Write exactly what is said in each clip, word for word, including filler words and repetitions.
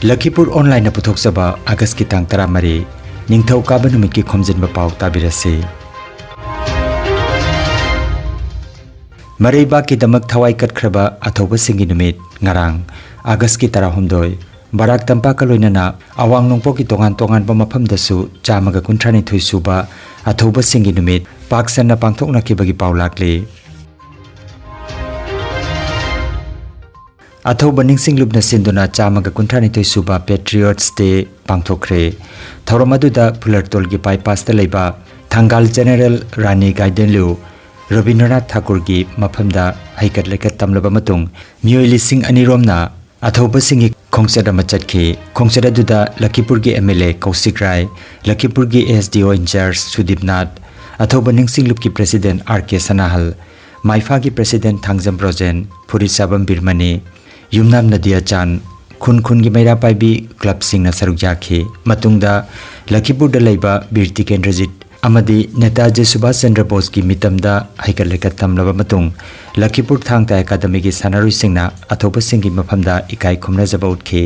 ꯂꯈꯤꯄꯨꯔ ꯑꯣꯟꯂꯥꯏꯟꯅ ꯄꯨꯊꯣꯛꯆꯕ ꯑꯥꯒꯁꯀꯤ ꯇꯥꯡ ꯇꯔꯥꯃꯔꯤ, ꯅꯤꯡꯊꯧꯀꯥꯕ ꯅꯨꯃꯤꯠꯀꯤ ꯈꯣꯝꯖꯤꯟꯕ ꯄꯥꯎ ꯇꯥꯕꯤꯔꯁꯤ꯫ ꯃꯔꯩꯕꯥꯛꯀꯤꯗꯃꯛ ꯊꯋꯥꯏ ꯀꯠꯈ꯭ꯔꯕ ꯑꯊꯧꯕꯁꯤꯡꯒꯤ ꯅꯨꯃꯤꯠ ꯉꯔꯥꯡ, ꯑꯥꯒꯁꯀꯤ ꯇꯔꯥꯍꯨꯝꯗꯣꯏ, ꯕꯔꯥꯛ ꯇꯝꯄꯥꯛꯀ ꯂꯣꯏꯅꯅ ꯑꯋꯥꯡ ꯅꯣꯡꯄꯣꯛꯀꯤ ꯇꯣꯉꯥꯟ ꯇꯣꯉꯥꯟꯕ ꯃꯐꯝꯗꯁꯨ ꯆꯥꯝꯃꯒ ꯀꯨꯟꯊ꯭ꯔꯥꯅꯤꯊꯣꯏ ꯁꯨꯕ ꯑꯊꯧꯕꯁꯤꯡꯒꯤ ꯅꯨꯃꯤꯠ ꯄꯥꯛ ꯁꯟꯅ ꯄꯥꯡꯊꯣꯛꯅꯈꯤꯕꯒꯤ ꯄꯥꯎ ꯂꯥꯛꯂꯤ꯫ ꯑꯊꯧꯕ ꯅꯤꯡꯁꯤꯡꯂꯨꯞꯅ ꯁꯤꯟꯗꯨꯅ ꯆꯥꯝꯃꯒ ꯀꯨꯟꯊ꯭ꯔꯥꯅꯤꯊꯣꯏ ꯁꯨꯕ Patriots Day ꯄꯥꯡꯊꯣꯛꯈ꯭ꯔꯦ꯫ ꯊꯧꯔꯝ ꯑꯗꯨꯗ ꯐꯨꯂꯔꯇꯣꯜꯒꯤ ꯕꯥꯏꯄꯥꯁꯇ ꯂꯩꯕ ꯊꯪꯒꯥꯜ ꯖꯦꯅꯦꯔꯦꯜ ꯔꯥꯅꯤ ꯒꯥꯏꯗꯦꯟꯂꯨ ꯔꯕꯤꯟꯗ꯭ꯔꯅꯥꯊ ꯊꯥꯀꯨꯔꯒꯤ ꯃꯐꯝꯗ ꯍꯩꯀꯠ ꯂꯩꯀꯠ ꯇꯝꯂꯕ ꯃꯇꯨꯡ, ꯃꯤꯑꯣꯏ ꯂꯤꯁꯤꯡ ꯑꯅꯤ ꯔꯣꯝꯅ ꯑꯊꯧꯕꯁꯤꯡꯒꯤ ꯈꯣꯡꯆꯠ ꯑꯃ ꯆꯠꯈꯤ꯫ ꯈꯣꯡꯆꯠ ꯑꯗꯨꯗ ꯂꯈꯤꯄꯨꯔꯒꯤ M L A ꯀꯧꯁꯤꯛ Rai, ꯂꯈꯤꯄꯨꯔꯒꯤ S D O in charge ꯁꯨꯗꯤꯞ Nath, ꯑꯊꯧꯕ ꯅꯤꯡꯁꯤꯡꯂꯨꯞꯀꯤ President R K ꯁꯅꯥꯍꯜ, ꯃꯥꯏꯐꯥꯒꯤ President Thangjam Brojen, ꯐꯨꯔꯤꯠ ꯆꯥꯕꯝ ꯕꯤꯔꯃꯅꯤ, ꯌꯨꯝꯅꯥꯝ ꯅꯗꯤꯌꯥ ꯆꯥꯟ, ꯈꯨꯟ ꯈꯨꯟꯒꯤ ꯃꯩꯔꯥ ꯄꯥꯏꯕꯤ ꯀ꯭ꯂꯕꯁꯤꯡꯅ ꯁꯔꯨꯛ ꯌꯥꯈꯤ꯫ ꯃꯇꯨꯡꯗ ꯂꯈꯤꯄꯨꯔꯗ ꯂꯩꯕ ꯕꯤꯔ ꯇꯤꯀꯦꯟꯗ꯭ꯔꯖꯤꯠ ꯑꯃꯗꯤ ꯅꯦꯇꯥꯖꯤ ꯁꯨꯚꯥꯁ ꯆꯟꯗ꯭ꯔ ꯕꯣꯁꯀꯤ ꯃꯤꯇꯝꯗ ꯍꯩꯀꯠ ꯂꯩꯀꯠ ꯇꯝꯂꯕ ꯃꯇꯨꯡ, ꯂꯈꯤꯄꯨꯔ ꯊꯥꯡ ꯇꯥ ꯑꯦꯀꯥꯗꯃꯤꯒꯤ ꯁꯥꯟꯅꯔꯣꯏꯁꯤꯡꯅ ꯑꯊꯧꯕꯁꯤꯡꯒꯤ ꯃꯐꯝꯗ ꯏꯀꯥꯏ ꯈꯨꯝꯅꯖꯕ ꯎꯠꯈꯤ꯫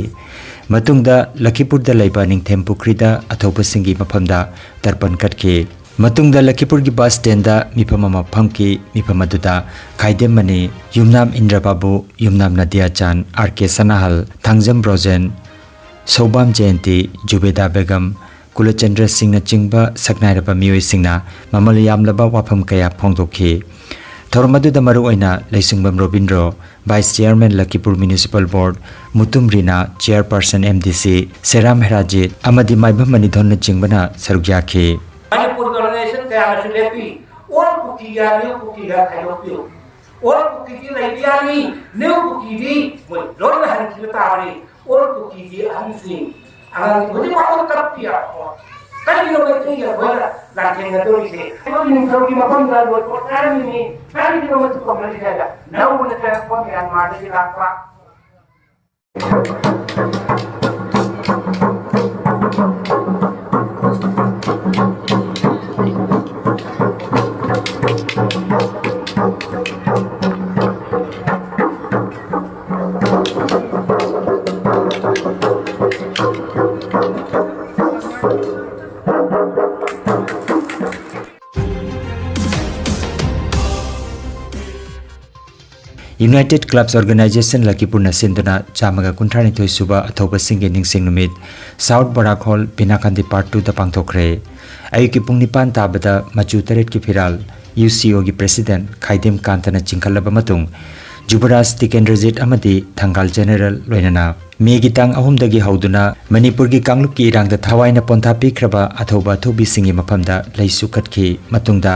ꯃꯇꯨꯡꯗ ꯂꯈꯤꯄꯨꯔꯗ ꯂꯩꯕ ꯅꯤꯡꯊꯦꯝ ꯄꯨꯈ꯭ꯔꯤꯗ ꯑꯊꯧꯕꯁꯤꯡꯒꯤ ꯃꯐꯝꯗ ꯇꯔꯄꯟ ꯀꯠꯈꯤ꯫ ꯃꯇꯨꯡꯗ ꯂꯈꯤꯄꯨꯔꯒꯤ ꯕꯁ ꯁ꯭ꯇꯦꯟꯗ ꯃꯤꯐꯝ ꯑꯃ ꯐꯝꯈꯤ꯫ ꯃꯤꯐꯝ ꯑꯗꯨꯗ ꯈꯥꯏꯗꯦꯝ ꯃꯅꯤ, ꯌꯨꯝꯅꯥꯝ ꯏꯟꯗ꯭ꯔ ꯕꯥꯕꯨ, ꯌꯨꯝꯅꯥꯝ ꯅꯗꯤꯌꯥ ꯆꯥꯟ, R K ꯁꯅꯥꯍꯜ, ꯊꯥꯡꯖꯝ ꯕ꯭ꯔꯣꯖꯦꯟ, ꯁꯧꯕꯥꯝ ꯖꯌꯟꯇꯤ, ꯖꯨꯕꯦꯗꯥ ꯕꯦꯒꯝ, ꯀꯨꯂꯆꯟꯗ꯭ꯔ ꯁꯤꯡꯅꯆꯤꯡꯕ ꯁꯛꯅꯥꯏꯔꯕ ꯃꯤꯑꯣꯏꯁꯤꯡꯅ ꯃꯃꯜ ꯌꯥꯝꯂꯕ ꯋꯥꯐꯝ ꯀꯌꯥ ꯐꯣꯡꯗꯣꯛꯈꯤ꯫ ꯊꯧꯔꯝ ꯑꯗꯨꯗ ꯃꯔꯨꯑꯣꯏꯅ ꯂꯩꯁꯤꯡꯕꯝ Robindro, Vice Chairman ꯂꯈꯤꯄꯨꯔ Municipal Board, Mutum ꯔꯤꯅꯥ, Chairperson M D C, ꯁꯦꯔꯥꯝ ꯍꯦꯔꯥꯖꯤꯠ ꯑꯃꯗꯤ ꯃꯥꯏꯕꯝ ꯃꯅꯤꯙꯣꯟꯅꯆꯤꯡꯕꯅ ꯁꯔꯨꯛ ꯌꯥꯈꯤ꯫ ꯃꯅꯤꯄꯨꯔꯒꯤ organization ꯀꯌꯥꯅꯁꯨ ꯂꯦꯞꯄꯤ, ꯑꯣꯜ ꯀꯨꯀꯤꯒ ꯅ꯭ꯌꯨ ꯀꯨꯀꯤꯒ ꯈꯥꯏꯗꯣꯛꯄꯤꯌꯨ꯫ ꯑꯣꯜ ꯀꯨꯀꯤꯗꯤ ꯂꯩꯕ ꯌꯥꯅꯤ, ꯅ꯭ꯌꯨ ꯀꯨꯀꯤꯗꯤ ꯃꯣꯏ ꯂꯣꯏꯅ ꯍꯟꯈꯤꯕ ꯇꯥꯕꯅꯤ꯫ ꯑꯣꯜ ꯀꯨꯀꯤꯒꯤ ꯑꯍꯟꯁꯤꯡ, ꯑꯉꯥꯡꯁꯤꯡ ꯍꯧꯖꯤꯛ ꯋꯥꯈꯜ ꯀꯞꯄꯤ ꯌꯥꯕ꯫ ꯀꯔꯤꯒꯤꯅꯣ ꯃꯩꯇꯩꯒ ꯑꯩꯈꯣꯏꯒ ꯂꯥꯟꯊꯦꯡꯅꯗꯧꯔꯤꯁꯦ? ꯑꯩꯈꯣꯏ ꯅꯤꯡꯊꯧꯒꯤ ꯃꯐꯝꯗ ꯂꯣꯏꯊꯣꯛꯅꯔꯝꯃꯤꯅꯤ꯫ ꯀꯔꯤꯒꯤꯅꯣ ꯃꯁꯤ ꯀꯧꯅꯔꯤꯁꯦ ꯍꯥꯏꯕ? ꯅꯧꯅ ꯆꯪꯉꯛꯄ ꯃ꯭ꯌꯥꯟꯃꯥꯔꯗꯒꯤ ꯂꯥꯛꯄ꯫ United Clubs Organization ꯂꯈꯤꯄꯨꯔꯅ ꯁꯤꯟꯗꯨꯅ ꯆꯥꯝꯃꯒ ꯀꯨꯟꯊ꯭ꯔꯥꯅꯤꯊꯣꯏ ꯁꯨꯕ ꯑꯊꯧꯕꯁꯤꯡꯒꯤ ꯅꯤꯡꯁꯤꯡ ꯅꯨꯃꯤꯠ ꯁꯥꯎꯠ ꯕꯔꯥꯛ ꯍꯣꯜ ꯕꯤꯅꯥꯀꯥꯟꯗꯤ ꯄꯥꯔꯠ ꯇꯨꯗ ꯄꯥꯡꯊꯣꯛꯈ꯭ꯔꯦ꯫ ꯑꯌꯨꯛꯀꯤ ꯄꯨꯡ ꯅꯤꯄꯥꯟ ꯇꯥꯕꯗ ꯃꯆꯨ ꯇꯔꯦꯠꯀꯤ ꯐꯤꯔꯥꯜ ꯌꯨ ꯁꯤ ꯑꯣꯒꯤ ꯄ꯭ꯔꯦꯁꯤꯗꯦꯟꯠ ꯈꯥꯏꯗꯦꯝ ꯀꯥꯟꯇꯅ ꯆꯤꯡꯈꯠꯂꯕ ꯃꯇꯨꯡ ꯖꯨꯕꯔꯥꯖ ꯇꯤꯀꯦꯟꯗ꯭ꯔꯖꯤꯠ ꯑꯃꯗꯤ ꯊꯪꯒꯥꯜ ꯖꯦꯅꯔꯦꯜ ꯂꯣꯏꯅꯅ ꯃꯦꯒꯤ ꯇꯥꯡ ꯑꯍꯨꯝꯗꯒꯤ ꯍꯧꯗꯨꯅ ꯃꯅꯤꯄꯨꯔꯒꯤ ꯀꯥꯡꯂꯨꯞꯀꯤ ꯏꯔꯥꯡꯗ ꯊꯋꯥꯏꯅ ꯄꯣꯟꯊꯥ ꯄꯤꯈ꯭ꯔꯕ ꯑꯊꯧꯕ ꯑꯊꯧꯕꯤꯁꯤꯡꯒꯤ ꯃꯐꯝꯗ ꯂꯩꯁꯨ ꯀꯠꯈꯤ꯫ ꯃꯇꯨꯡꯗ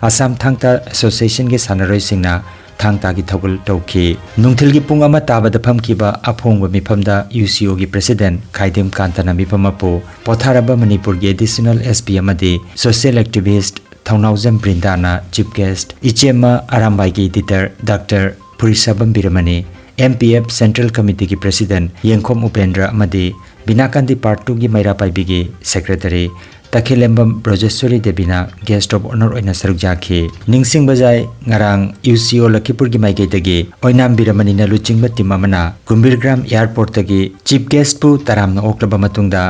ꯑꯁꯥꯝ ꯊꯥꯡ ꯇꯥ ꯑꯦꯁꯣꯁꯤꯌꯦꯁꯟꯒꯤ ꯁꯥꯟꯅꯔꯣꯏꯁꯤꯡꯅ ꯊꯥꯡ ꯇꯥꯒꯤ ꯊꯧꯒꯜ ꯇꯧꯈꯤ꯫ ꯅꯨꯡꯊꯤꯜꯒꯤ ꯄꯨꯡ ꯑꯃ ꯇꯥꯕꯗ ꯐꯝꯈꯤꯕ ꯑꯐꯣꯡꯕ ꯃꯤꯐꯝꯗ ꯌꯨ ꯁꯤ ꯑꯣꯒꯤ ꯄ꯭ꯔꯦꯁꯤꯗꯦꯟꯠ ꯈꯥꯏꯗꯦꯝ ꯀꯥꯟꯇꯅ ꯃꯤꯐꯝ ꯑꯃꯕꯨ ꯄꯣꯊꯥꯔꯕ ꯃꯅꯤꯄꯨꯔꯒꯤ ꯑꯦꯗꯤꯁꯅꯦꯜ ꯑꯦꯁ ꯄꯤ ꯑꯃꯗꯤ ꯁꯣꯁꯤꯌꯦꯜ ꯑꯦꯛꯇꯤꯚꯤꯁꯠ ꯊꯧꯅꯥꯎꯖꯝ ꯕ꯭ꯔꯤꯟꯗꯥꯅ ꯆꯤꯐ ꯒꯦꯁꯠ, ꯏꯆꯦꯝꯃ ꯑꯔꯥꯝꯕꯥꯏꯒꯤ editor doctor Phurisabam Biramani, M P F central ꯀꯃꯤꯇꯤꯒꯤ ꯄ꯭ꯔꯦꯁꯤꯗꯦꯟꯠ ꯌꯦꯡꯈꯣꯝ ꯎꯄꯦꯟꯗ꯭ꯔ ꯑꯃꯗꯤ ꯕꯤꯅꯥꯀꯥꯟꯗꯤ ꯄꯥꯔꯠ ꯇꯨꯒꯤ ꯃꯩꯔꯥ ꯄꯥꯏꯕꯤꯒꯤ ꯁꯦꯀ꯭ꯔꯦꯇꯔꯤ ꯇꯈꯦꯂꯦꯝꯕꯝ ꯕ꯭ꯔꯣꯖꯦꯁ꯭ꯋꯔꯤ ꯗꯦꯕꯤꯅ ꯒꯦꯁꯠ ꯑꯣꯐ ꯑꯣꯅꯔ ꯑꯣꯏꯅ ꯁꯔꯨꯛ ꯌꯥꯈꯤ꯫ ꯅꯤꯡꯁꯤꯡꯕ ꯌꯥꯏ, ꯉꯔꯥꯡ ꯌꯨ ꯁꯤ ꯑꯣ ꯂꯈꯤꯄꯨꯔꯒꯤ ꯃꯥꯏꯀꯩꯗꯒꯤ ꯑꯣꯏꯅꯥꯝ ꯕꯤꯔꯃꯅꯤꯅ ꯂꯨꯆꯤꯡꯕ ꯇꯤꯝ ꯑꯃꯅ ꯀꯨꯝꯕꯤꯔꯒ꯭ꯔꯥꯝ ꯑꯦꯌꯥꯔꯄꯣꯔꯠꯇꯒꯤ ꯆꯤꯐ ꯒꯦꯁꯠꯄꯨ ꯇꯔꯥꯝꯅ ꯑꯣꯛꯂꯕ ꯃꯇꯨꯡꯗ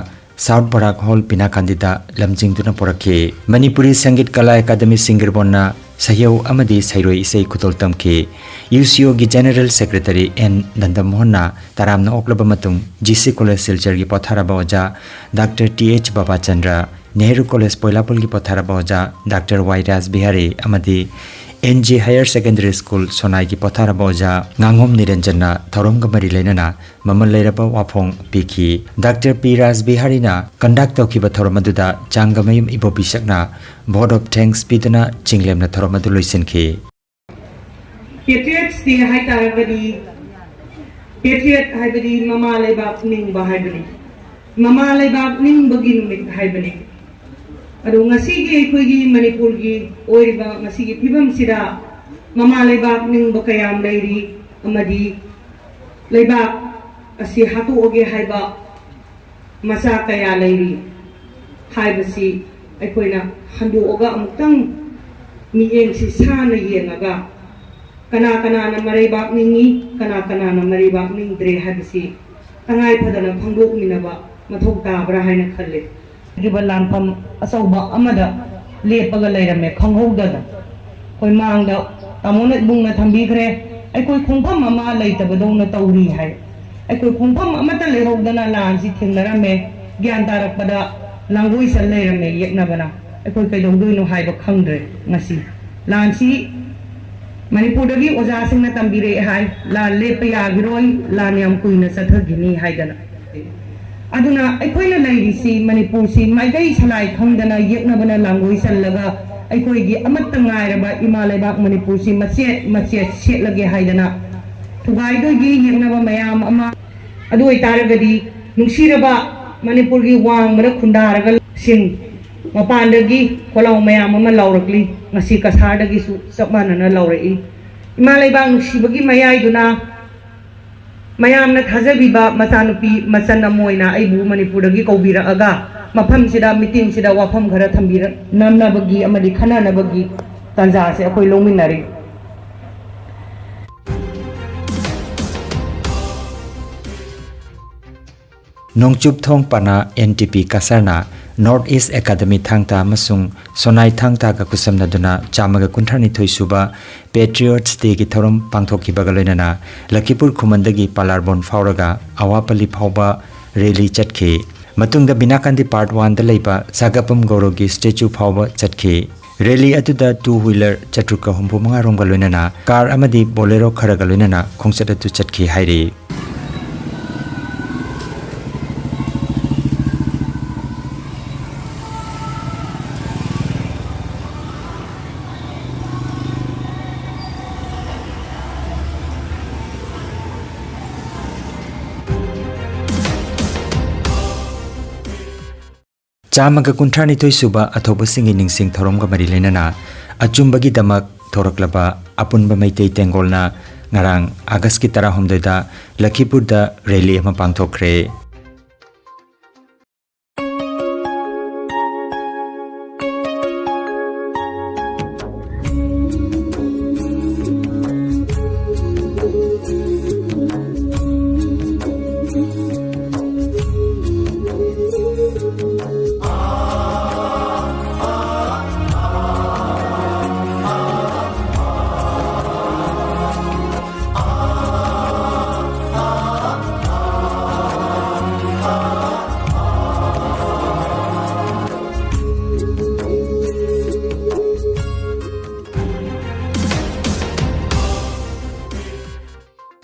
ꯁꯥꯎꯠ ꯕꯔꯥꯛ ꯍꯣꯜ ꯕꯤꯅꯥꯀꯥꯟꯗꯤꯗ ꯂꯝꯖꯤꯡꯗꯨꯅ ꯄꯨꯔꯛꯈꯤ꯫ ꯃꯅꯤꯄꯨꯔꯤ ꯁꯪꯒꯤꯠ ꯀꯂꯥ ꯑꯦꯀꯥꯗꯃꯤ ꯁꯤꯡꯒꯔꯕꯣꯟꯅ ꯁꯩꯍꯧ ꯑꯃꯗꯤ ꯁꯩꯔꯣꯏ ꯏꯁꯩ ꯈꯨꯗꯣꯜ ꯇꯝꯈꯤ꯫ ꯌꯨ ꯁꯤ ꯑꯣꯒꯤ ꯖꯦꯅꯔꯦꯜ ꯁꯦꯀ꯭ꯔꯦꯇꯔꯤ ꯑꯦꯟ ꯅꯟꯗꯃꯣꯍꯟꯅ ꯇꯔꯥꯝꯅ ꯑꯣꯛꯂꯕ ꯃꯇꯨꯡ ꯖꯤ ꯁꯤ ꯀꯣꯂꯦꯖ ꯁꯤꯜꯆꯔꯒꯤ ꯄꯣꯊꯥꯔꯕ ꯑꯣꯖꯥ doctor T H Babachandra, Nehru college ꯄꯣꯏꯂꯥꯄꯨꯜꯒꯤ ꯄꯣꯊꯥꯔꯕ ꯑꯣꯖꯥ ꯗꯥꯛꯇꯔ ꯋꯥꯏ ꯔꯥꯖ ꯕꯤꯍꯥꯔꯤ ꯑꯃꯗꯤ N G higher secondary school ꯁꯣꯅꯥꯏꯒꯤ ꯄꯣꯊꯥꯔꯕ ꯑꯣꯖꯥ ꯉꯥꯉꯣꯝ ꯅꯤꯔꯟꯖꯟꯅ ꯊꯧꯔꯝꯒ ꯃꯔꯤ ꯂꯩꯅꯅ ꯃꯃꯜ ꯂꯩꯔꯕ ꯋꯥꯐꯣꯡ ꯄꯤꯈꯤ꯫ ꯗꯥꯛꯇꯔ ꯄꯤ ꯔꯥꯖ ꯕꯤꯍꯥꯔꯤꯅ ꯀꯟꯗꯛ ꯇꯧꯈꯤꯕ ꯊꯧꯔꯝ ꯑꯗꯨꯗ ꯆꯥꯡꯒꯃꯌꯨꯝ ꯏꯕꯣꯕꯤ ꯁꯛꯅ vote of thanks ꯄꯤꯗꯨꯅ ꯆꯤꯡꯂꯦꯝꯅ ꯊꯧꯔꯝ ꯑꯗꯨ ꯂꯣꯏꯁꯤꯟꯈꯤ꯫ Patriots Day ꯍꯥꯏꯇꯥꯔꯒꯗꯤ, patriot ꯍꯥꯏꯕꯗꯤ ꯃꯃꯥ ꯂꯩꯕꯥꯛ ꯅꯤꯡꯕ ꯍꯥꯏꯕꯅꯤ꯫ ꯃꯃꯥ ꯂꯩꯕꯥꯛ ꯅꯤꯡꯕꯒꯤ ꯅꯨꯃꯤꯠ ꯍꯥꯏꯕꯅꯤ꯫ ꯑꯗꯣ ꯉꯁꯤꯒꯤ ꯑꯩꯈꯣꯏꯒꯤ ꯃꯅꯤꯄꯨꯔꯒꯤ ꯑꯣꯏꯔꯤꯕ ꯉꯁꯤꯒꯤ ꯐꯤꯕꯝꯁꯤꯗ ꯃꯃꯥ ꯂꯩꯕꯥꯛ ꯅꯤꯡꯕ ꯀꯌꯥꯝ ꯂꯩꯔꯤ ꯑꯃꯗꯤ ꯂꯩꯕꯥꯛ ꯑꯁꯤ ꯍꯥꯠꯇꯣꯛꯑꯒꯦ ꯍꯥꯏꯕ ꯃꯆꯥ ꯀꯌꯥ ꯂꯩꯔꯤ ꯍꯥꯏꯕꯁꯤ ꯑꯩꯈꯣꯏꯅ ꯍꯟꯗꯣꯛꯑꯒ ꯑꯃꯨꯛꯇꯪ ꯃꯤꯠꯌꯦꯡꯁꯤ ꯁꯥꯟꯅ ꯌꯦꯡꯉꯒ ꯀꯅꯥ ꯀꯅꯥꯅ ꯃꯔꯩꯕꯥꯛ ꯅꯤꯡꯉꯤ, ꯀꯅꯥ ꯀꯅꯥꯅ ꯃꯔꯩꯕꯥꯛ ꯅꯤꯡꯗ꯭ꯔꯦ ꯍꯥꯏꯕꯁꯤ ꯇꯉꯥꯏ ꯐꯗꯅ ꯐꯣꯡꯗꯣꯛꯃꯤꯟꯅꯕ ꯃꯊꯧ ꯇꯥꯕ꯭ꯔꯥ ꯍꯥꯏꯅ ꯈꯜꯂꯤ꯫ ꯍꯥꯏꯔꯤꯕ ꯂꯥꯟꯐꯝ ꯑꯆꯧꯕ ꯑꯃꯗ ꯂꯦꯞꯄꯒ ꯂꯩꯔꯝꯃꯦ ꯈꯪꯍꯧꯗꯅ꯫ ꯑꯩꯈꯣꯏ ꯃꯥꯡꯗ ꯇꯥꯃꯣꯅ ꯏꯕꯨꯡꯅ ꯊꯝꯕꯤꯈ꯭ꯔꯦ꯫ ꯑꯩꯈꯣꯏ ꯈꯣꯡꯐꯝ ꯑꯃ ꯂꯩꯇꯕꯗꯧꯅ ꯇꯧꯔꯤ ꯍꯥꯏ꯫ ꯑꯩꯈꯣꯏ ꯈꯣꯡꯐꯝ ꯑꯃꯠꯇ ꯂꯩꯍꯧꯗꯅ ꯂꯥꯟꯁꯤ ꯊꯦꯡꯅꯔꯝꯃꯦ꯫ ꯒ꯭ꯌꯥꯟ ꯇꯥꯔꯛꯄꯗ ꯂꯥꯡꯒꯣꯏ ꯆꯟ ꯂꯩꯔꯝꯃꯦ ꯌꯦꯛꯅꯕꯅ꯫ ꯑꯩꯈꯣꯏ ꯀꯩꯗꯧꯗꯣꯏꯅꯣ ꯍꯥꯏꯕ ꯈꯪꯗ꯭ꯔꯦ ꯉꯁꯤ꯫ ꯂꯥꯟꯁꯤ ꯃꯅꯤꯄꯨꯔꯗꯒꯤ ꯑꯣꯖꯥꯁꯤꯡꯅ ꯇꯝꯕꯤꯔꯛꯑꯦ ꯍꯥꯏ, ꯂꯥꯟ ꯂꯦꯞꯄ ꯌꯥꯈꯤꯔꯣꯏ, ꯂꯥꯟ ꯌꯥꯝ ꯀꯨꯏꯅ ꯆꯠꯊꯈꯤꯅꯤ ꯍꯥꯏꯗꯅ꯫ ꯑꯗꯨꯅ ꯑꯩꯈꯣꯏꯅ ꯂꯩꯔꯤꯁꯤ ꯃꯅꯤꯄꯨꯔꯁꯤ ꯃꯥꯏꯀꯩ ꯁꯂꯥꯏ ꯈꯪꯗꯅ ꯌꯦꯛꯅꯕꯅ ꯂꯥꯡꯒꯣꯏ ꯆꯜꯂꯒ ꯑꯩꯈꯣꯏꯒꯤ ꯑꯃꯠꯇ ꯉꯥꯏꯔꯕ ꯏꯃꯥ ꯂꯩꯕꯥꯛ ꯃꯅꯤꯄꯨꯔꯁꯤ ꯃꯆꯦꯠ ꯃꯆꯦꯠ ꯁꯦꯠꯂꯒꯦ ꯍꯥꯏꯗꯅ ꯊꯨꯒꯥꯏꯗꯣꯏꯒꯤ ꯌꯦꯛꯅꯕ ꯃꯌꯥꯝ ꯑꯃ꯫ ꯑꯗꯨ ꯑꯣꯏꯇꯥꯔꯒꯗꯤ ꯅꯨꯡꯁꯤꯔꯕ ꯃꯅꯤꯄꯨꯔꯒꯤ ꯋꯥꯡꯃꯗ ꯈꯨꯟꯗꯥꯔꯒ ꯁꯤꯡ ꯃꯄꯥꯟꯗꯒꯤ ꯈꯣꯜꯂꯥꯎ ꯃꯌꯥꯝ ꯑꯃ ꯂꯥꯎꯔꯛꯂꯤ꯫ ꯉꯁꯤ ꯀꯁꯥꯔꯗꯒꯤꯁꯨ ꯆꯞ ꯃꯥꯟꯅꯅ ꯂꯥꯎꯔꯛꯏ꯫ ꯏꯃꯥ ꯂꯩꯕꯥꯛ ꯅꯨꯡꯁꯤꯕꯒꯤ ꯃꯌꯥꯏꯗꯨꯅ ꯃꯌꯥꯝꯅ ꯊꯥꯖꯕꯤꯕ ꯃꯆꯥꯅꯨꯄꯤ ꯃꯆꯟ ꯑꯃ ꯑꯣꯏꯅ ꯑꯩꯕꯨ ꯃꯅꯤꯄꯨꯔꯗꯒꯤ ꯀꯧꯕꯤꯔꯛꯑꯒ ꯃꯐꯝꯁꯤꯗ ꯃꯤꯇꯤꯡꯁꯤꯗ ꯋꯥꯐꯝ ꯈꯔ ꯊꯝꯕꯤꯔꯛꯅꯅꯕꯒꯤ ꯑꯃꯗꯤ ꯈꯟꯅꯅꯕꯒꯤ ꯇꯥꯟꯖꯥꯁꯦ ꯑꯩꯈꯣꯏ ꯂꯧꯃꯤꯟꯅꯔꯤ꯫ ꯅꯣꯡꯆꯨꯞ ꯊꯣꯡ ꯄꯅꯥ ꯑꯦꯟ ꯇꯤ ꯄꯤ ꯀꯁꯥꯔꯅ ꯅꯣꯔꯠ ꯏꯁ ꯑꯦꯀꯥꯗꯃꯤ ꯊꯥꯡ ꯇꯥ ꯑꯃꯁꯨꯡ ꯁꯣꯅꯥꯏ ꯊꯥꯡ ꯇꯥꯒ ꯈꯨꯠꯁꯝꯅꯗꯨꯅ ꯆꯥꯝꯃꯒ ꯀꯨꯟꯊ꯭ꯔꯥꯅꯤꯊꯣꯏ ꯁꯨꯕ ꯄꯦꯇ꯭ꯔꯤꯌꯣꯠꯁ ꯗꯦꯒꯤ ꯊꯧꯔꯝ ꯄꯥꯡꯊꯣꯛꯈꯤꯕꯒ ꯂꯣꯏꯅꯅ ꯂꯈꯤꯄꯨꯔ ꯈꯨꯃꯟꯗꯒꯤ ꯄꯥꯂꯥꯔꯕꯣꯟ ꯐꯥꯎꯔꯒ ꯑꯋꯥꯄꯜꯂꯤ ꯐꯥꯎꯕ ꯔꯦꯂꯤ ꯆꯠꯈꯤ꯫ ꯃꯇꯨꯡꯗ ꯕꯤꯅꯥꯀꯥꯟꯗꯤ ꯄꯥꯔꯠ ꯋꯥꯟꯗ ꯂꯩꯕ ꯁꯥꯒꯥꯄꯝ ꯒꯧꯔꯣꯒꯤ ꯁ꯭ꯇꯦꯆꯨ ꯐꯥꯎꯕ ꯆꯠꯈꯤ꯫ ꯔꯦꯂꯤ ꯑꯗꯨꯗ ꯇꯨ ꯍ꯭ꯋꯤꯂꯔ ꯆꯥꯇ꯭ꯔꯨꯛꯀ ꯍꯨꯝꯐꯨ ꯃꯉꯥ ꯔꯣꯝꯒ ꯂꯣꯏꯅꯅ ꯀꯥꯔ ꯑꯃꯗꯤ ꯕꯣꯂꯦꯔꯣ ꯈꯔꯒ ꯂꯣꯏꯅꯅ ꯈꯣꯡꯆꯠ ꯑꯗꯨ ꯆꯠꯈꯤ ꯍꯥꯏꯔꯤ꯫ ꯆꯥꯝꯃꯒ ꯀꯨꯟꯊ꯭ꯔꯥꯅꯤꯊꯣꯏ ꯁꯨꯕ ꯑꯊꯧꯕꯁꯤꯡꯒꯤ ꯅꯤꯡꯁꯤꯡ ꯊꯧꯔꯝꯒ ꯃꯔꯤ ꯂꯩꯅꯅ ꯑꯆꯨꯝꯕꯒꯤꯗꯃꯛ ꯊꯣꯔꯛꯂꯕ ꯑꯄꯨꯟꯕ ꯃꯩꯇꯩ ꯇꯦꯡꯒꯣꯜꯅ ꯉꯔꯥꯡ ꯑꯥꯒꯁꯀꯤ ꯇꯔꯥꯍꯨꯝꯗꯣꯏꯗ ꯂꯈꯤꯄꯨꯔꯗ ꯔꯦꯂꯤ ꯑꯃ ꯄꯥꯡꯊꯣꯛꯈ꯭ꯔꯦ꯫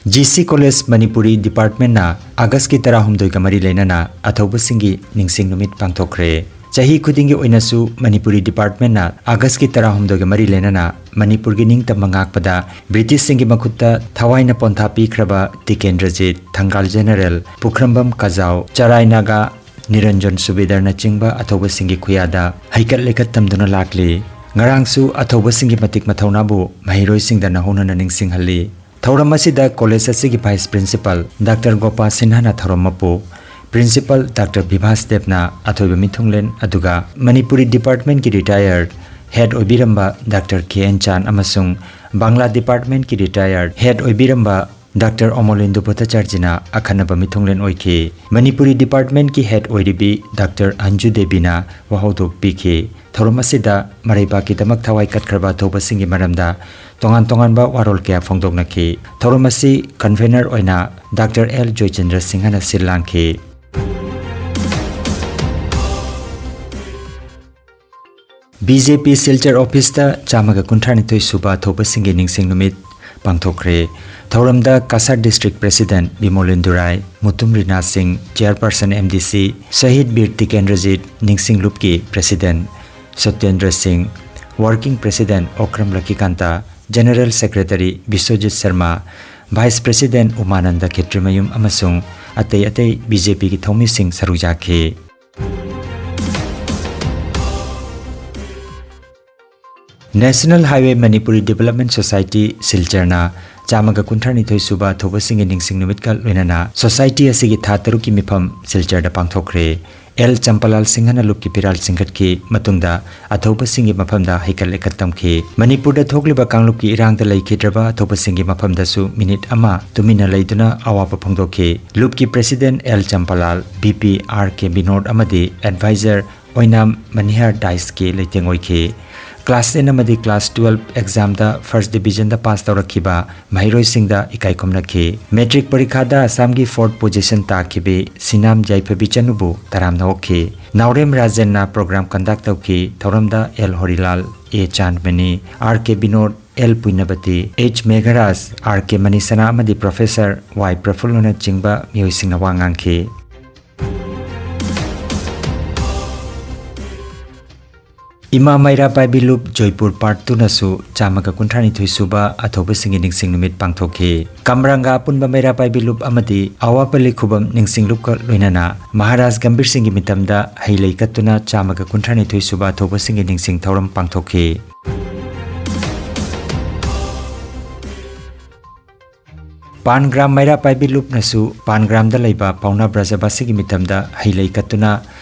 ꯖꯤ ꯁꯤ ꯀꯣꯂꯦꯖ ꯃꯅꯤꯄꯨꯔꯤ ꯗꯤꯄꯥꯔꯠꯃꯦꯟꯅ ꯑꯥꯒꯁꯀꯤ ꯇꯔꯥꯍꯨꯝꯗꯣꯏꯒ ꯃꯔꯤ ꯂꯩꯅꯅ ꯑꯊꯧꯕꯁꯤꯡꯒꯤ ꯅꯤꯡꯁꯤꯡ ꯅꯨꯃꯤꯠ ꯄꯥꯡꯊꯣꯛꯈ꯭ꯔꯦ꯫ ꯆꯍꯤ ꯈꯨꯗꯤꯡꯒꯤ ꯑꯣꯏꯅꯁꯨ ꯃꯅꯤꯄꯨꯔꯤ ꯗꯤꯄꯥꯔꯠꯃꯦꯟꯅ ꯑꯥꯒꯁꯀꯤ ꯇꯔꯥꯍꯨꯝꯗꯣꯏꯒ ꯃꯔꯤ ꯂꯩꯅꯅ ꯃꯅꯤꯄꯨꯔꯒꯤ ꯅꯤꯡꯇꯝꯕ ꯉꯥꯛꯄꯗ ꯕ꯭ꯔꯤꯇꯤꯁꯁꯤꯡꯒꯤ ꯃꯈꯨꯠꯇ ꯊꯋꯥꯏꯅ ꯄꯣꯟꯊꯥ ꯄꯤꯈ꯭ꯔꯕ ꯇꯤꯀꯦꯟꯗ꯭ꯔꯖꯤꯠ, ꯊꯪꯒꯥꯜ ꯖꯦꯅꯔꯦꯜ, ꯄꯨꯈ꯭ꯔꯝꯕꯝ ꯀꯖꯥꯎ, ꯆꯔꯥꯏ ꯅꯥꯒꯥ, ꯅꯤꯔꯟꯖꯟ ꯁꯨꯕꯦꯗꯔꯅꯆꯤꯡꯕ ꯑꯊꯧꯕꯁꯤꯡꯒꯤ ꯈꯨꯌꯥꯗ ꯍꯩꯀꯠ ꯂꯩꯀꯠ ꯇꯝꯗꯨꯅ ꯂꯥꯛꯂꯤ꯫ ꯉꯔꯥꯡꯁꯨ ꯑꯊꯧꯕꯁꯤꯡꯒꯤ ꯃꯇꯤꯛ ꯃꯊꯧꯅꯥꯕꯨ ꯃꯍꯩꯔꯣꯏꯁꯤꯡꯗ ꯅꯧꯍꯧꯅꯅ ꯅꯤꯡꯁꯤꯡꯍꯜꯂꯤ꯫ ꯊꯧꯔꯝ ꯑꯁꯤꯗ ꯀꯣꯂꯦꯖ ꯑꯁꯤꯒꯤ ꯚꯥꯏꯁ ꯄ꯭ꯔꯤꯟꯁꯤꯄꯥꯜ ꯗꯥꯛꯇꯔ ꯒꯣꯄꯥ ꯁꯤꯟꯍꯥꯅ ꯊꯧꯔꯝ ꯃꯄꯨ, ꯄ꯭ꯔꯤꯟꯁꯤꯄꯥꯜ ꯗꯥꯛꯇꯔ ꯕꯤꯚꯥꯁ ꯗꯦꯕꯅ ꯑꯊꯣꯏꯕ ꯃꯤꯊꯨꯡꯂꯦꯟ, ꯑꯗꯨꯒ ꯃꯅꯤꯄꯨꯔꯤ ꯗꯤꯄꯥꯔꯠꯃꯦꯟꯠꯀꯤ ꯔꯤꯇꯥꯌꯔ ꯍꯦꯗ ꯑꯣꯏꯕꯤꯔꯝꯕ ꯗꯥꯛꯇꯔ ꯀꯦ ꯑꯦꯟ ꯆꯥꯟ ꯑꯃꯁꯨꯡ ꯕꯪꯒ꯭ꯂꯥ ꯗꯤꯄꯥꯔꯠꯃꯦꯟꯠꯀꯤ ꯔꯤꯇꯥꯌꯔ ꯍꯦꯗ ꯑꯣꯏꯕꯤꯔꯝꯕ ꯗꯥꯛꯇꯔ ꯑꯣꯃꯣꯂꯦꯟꯗꯨ ꯚꯠꯇꯥꯆꯥꯔꯖꯤꯅ ꯑꯈꯟꯅꯕ ꯃꯤꯊꯨꯡꯂꯦꯟ ꯑꯣꯏꯈꯤ꯫ ꯃꯅꯤꯄꯨꯔꯤ ꯗꯤꯄꯥꯔꯠꯃꯦꯟꯠꯀꯤ ꯍꯦꯗ ꯑꯣꯏꯔꯤꯕꯤ ꯗꯥꯛꯇꯔ ꯑꯟꯖꯨ ꯗꯦꯕꯤꯅ ꯋꯥꯍꯧꯗꯣꯛ ꯄꯤꯈꯤ꯫ ꯊꯧꯔꯝ ꯑꯁꯤꯗ ꯃꯔꯩꯕꯥꯛꯀꯤꯗꯃꯛ ꯊꯋꯥꯏ ꯀꯠꯈ꯭ꯔꯕ ꯑꯊꯧꯕꯁꯤꯡꯒꯤ ꯃꯔꯝꯗ ꯇꯣꯉꯥꯟ ꯇꯣꯉꯥꯟꯕ ꯋꯥꯔꯣꯜ ꯀꯌꯥ ꯐꯣꯡꯗꯣꯛꯅꯈꯤ꯫ ꯊꯧꯔꯝ ꯑꯁꯤ ꯀꯟꯚꯦꯅꯔ ꯑꯣꯏꯅ ꯗꯥꯛꯇꯔ ꯑꯦꯜ ꯖꯣꯏꯆꯟꯗ꯭ꯔ ꯁꯤꯡꯍꯅ ꯁꯤꯜ ꯂꯥꯡꯈꯤ꯫ ꯕꯤ ꯖꯦ ꯄꯤ ꯁꯤꯜꯆꯔ ꯑꯣꯐꯤꯁꯇ ꯆꯥꯝꯃꯒ ꯀꯨꯟꯊ꯭ꯔꯥꯅꯤꯊꯣꯏ ꯁꯨꯕ ꯊꯧꯕꯁꯤꯡꯒꯤ ꯅꯤꯡꯁꯤꯡ ꯅꯨꯃꯤꯠ ꯄꯥꯡꯊꯣꯛꯈ꯭ꯔꯦ꯫ ꯊꯧꯔꯝꯗ ꯀꯁꯥꯔ ꯗꯤꯁꯇ꯭ꯔꯤꯛ ꯄ꯭ꯔꯦꯁꯤꯗꯦꯟꯠ ꯕꯤꯃꯣꯂꯦꯟꯗꯨ ꯔꯥꯏ, ꯃꯨꯇꯨꯝ ꯔꯤꯅꯥ ꯁꯤꯡ, ꯆꯦꯌꯔꯄꯔꯁꯟ ꯑꯦꯝ ꯗꯤ ꯁꯤ, ꯁꯍꯤꯗ ꯕꯤꯔ ꯇꯤꯀꯦꯟꯗ꯭ꯔꯖꯤꯠ ꯅꯤꯡꯁꯤꯡ ꯂꯨꯞꯀꯤ president Satyendra Singh, working president Okram Lakhikanta, general secretary Biswajit Sharma, vice president Umananda Khetrimayum ꯑꯃꯁꯨꯡ ꯑꯇꯩ ꯑꯇꯩ ꯕꯤ ꯖꯦ ꯄꯤꯒꯤ ꯊꯧꯃꯤꯁꯤꯡ ꯁꯔꯨꯛ ꯌꯥꯈꯤ꯫ National highway Manipuri development society ꯁꯤꯜꯆꯔꯅ ꯆꯥꯝꯃꯒ ꯀꯨꯟꯊ꯭ꯔꯥꯅꯤꯊꯣꯏ ꯁꯨꯕ ꯊꯧꯕꯁꯤꯡꯒꯤ ꯅꯤꯡꯁꯤꯡ ꯅꯨꯃꯤꯠꯀ ꯂꯣꯏꯅꯅ ꯁꯣꯁꯥꯏꯇꯤ ꯑꯁꯤꯒꯤ ꯊꯥ ꯇꯔꯨꯛꯀꯤ ꯃꯤꯐꯝ ꯁꯤꯜꯆꯔꯗ ꯄꯥꯡꯊꯣꯛꯈ꯭ꯔꯦ꯫ ꯑꯦꯜ ꯆꯝꯄꯥꯂꯥꯜ ꯁꯤꯡꯍꯅ ꯂꯨꯞꯀꯤ ꯐꯤꯔꯥꯜ ꯆꯤꯡꯈꯠꯈꯤ꯫ ꯃꯇꯨꯡꯗ ꯑꯊꯧꯕꯁꯤꯡꯒꯤ ꯃꯐꯝꯗ ꯍꯩꯀꯠ ꯂꯩꯀꯠ ꯇꯝꯈꯤ꯫ ꯃꯅꯤꯄꯨꯔꯗ ꯊꯣꯛꯂꯤꯕ ꯀꯥꯡꯂꯨꯞꯀꯤ ꯏꯔꯥꯡꯗ ꯂꯩꯈꯤꯗ꯭ꯔꯕ ꯑꯊꯧꯕꯁꯤꯡꯒꯤ ꯃꯐꯝꯗꯁꯨ ꯃꯤꯅꯤꯠ ꯑꯃ ꯇꯨꯃꯤꯟꯅ ꯂꯩꯗꯨꯅ ꯑꯋꯥꯕ ꯐꯣꯡꯗꯣꯛꯈꯤ꯫ ꯂꯨꯞꯀꯤ president L Champalal, V P R K Binod ꯑꯃꯗꯤ ꯑꯦꯗꯚꯥꯏꯖꯔ ꯑꯣꯏꯅꯥꯝ ꯃꯅꯤꯍꯥꯔ ꯗꯥꯏꯁꯀꯤ ꯂꯩꯇꯦꯡ ꯑꯣꯏꯈꯤ꯫ ꯀ꯭ꯂꯥꯁ ꯇꯦꯟ ꯑꯃꯗꯤ ꯀ꯭ꯂꯥꯁ ꯇꯨꯋꯦꯜꯐ ꯑꯦꯛꯖꯥꯝꯗ ꯐꯥꯔꯁꯠ ꯗꯤꯕꯤꯖꯟꯗ ꯄꯥꯁ ꯇꯧꯔꯛꯈꯤꯕ ꯃꯍꯩꯔꯣꯏꯁꯤꯡꯗ ꯏꯀꯥꯏ ꯈꯨꯝꯅꯈꯤ꯫ ꯃꯦꯇ꯭ꯔꯤꯛ ꯄꯔꯤꯈꯥꯗ ꯑꯁꯥꯝꯒꯤ ꯐꯣꯔꯠ ꯄꯣꯖꯤꯁꯟ ꯇꯥꯈꯤꯕꯤ ꯁꯤꯅꯥꯝ ꯌꯥꯏꯐꯕꯤ ꯆꯅꯨꯕꯨ ꯇꯔꯥꯝꯅ ꯑꯣꯛꯈꯤ꯫ ꯅꯥꯎꯔꯦꯝ ꯔꯥꯖꯦꯟꯅ ꯄ꯭ꯔꯣꯒ꯭ꯔꯥꯝ ꯀꯟꯗꯛ ꯇꯧꯈꯤ꯫ ꯊꯧꯔꯝꯗ ꯑꯦꯜ ꯍꯣꯔꯤꯂꯥꯜ, ꯑꯦ ꯆꯥꯟꯗꯃꯅꯤ, R K Vinod, L ꯄꯨꯏꯅꯕꯇꯤ, H ꯃꯦꯘꯔꯥꯖ, R ꯀꯦ ꯃꯅꯤꯁꯅꯥ ꯑꯃꯗꯤ ꯄ꯭ꯔꯣꯐꯦꯁꯔ ꯋꯥꯏ ꯄ꯭ꯔꯐꯨꯜꯂꯅꯆꯤꯡꯕ ꯃꯤꯑꯣꯏꯁꯤꯡꯅ ꯋꯥ ꯉꯥꯡꯈꯤ꯫ ꯏꯃꯥ ꯃꯩꯔꯥ ꯄꯥꯏꯕꯤ ꯂꯨꯞ ꯖꯣꯏꯄꯨꯔ ꯄꯥꯔꯠ ꯇꯨꯅꯁꯨ ꯆꯥꯝꯃꯒ ꯀꯨꯟꯊ꯭ꯔꯥꯅꯤꯊꯣꯏ ꯁꯨꯕ ꯑꯊꯧꯕꯁꯤꯡꯒꯤ ꯅꯤꯡꯁꯤꯡ ꯅꯨꯃꯤꯠ ꯄꯥꯡꯊꯣꯛꯈꯤ꯫ ꯀꯝꯔꯪꯒ ꯑꯄꯨꯟꯕ ꯃꯩꯔꯥ ꯄꯥꯏꯕꯤ ꯂꯨꯞ ꯑꯃꯗꯤ ꯑꯋꯥꯄꯜꯂꯤ ꯈꯨꯕꯝ ꯅꯤꯡꯁꯤꯡ ꯂꯨꯞꯀ ꯂꯣꯏꯅꯅ ꯃꯍꯥꯔꯥꯖ ꯒꯝꯚꯤꯔ ꯁꯤꯡꯒꯤ ꯃꯤꯇꯝꯗ ꯍꯩ ꯂꯩ ꯀꯠꯇꯨꯅ ꯆꯥꯝꯃꯒ ꯀꯨꯟꯊ꯭ꯔꯥꯅꯤꯊꯣꯏ ꯁꯨꯕ ꯑꯊꯧꯕꯁꯤꯡꯒꯤ ꯅꯤꯡꯁꯤꯡ ꯊꯧꯔꯝ ꯄꯥꯡꯊꯣꯛꯈꯤ꯫ ꯄꯥꯟꯒ꯭ꯔꯥꯝ ꯃꯩꯔꯥ ꯄꯥꯏꯕꯤ ꯂꯨꯞꯅꯁꯨ ꯄꯥꯟꯒ꯭ꯔꯥꯝꯗ ꯂꯩꯕ ꯄꯥꯎꯅꯥ ꯕ꯭ꯔꯖꯕꯥꯁꯤꯒꯤ ꯃꯤꯇꯝꯗ ꯍꯩ ꯂꯩ ꯀꯠꯇꯨꯅ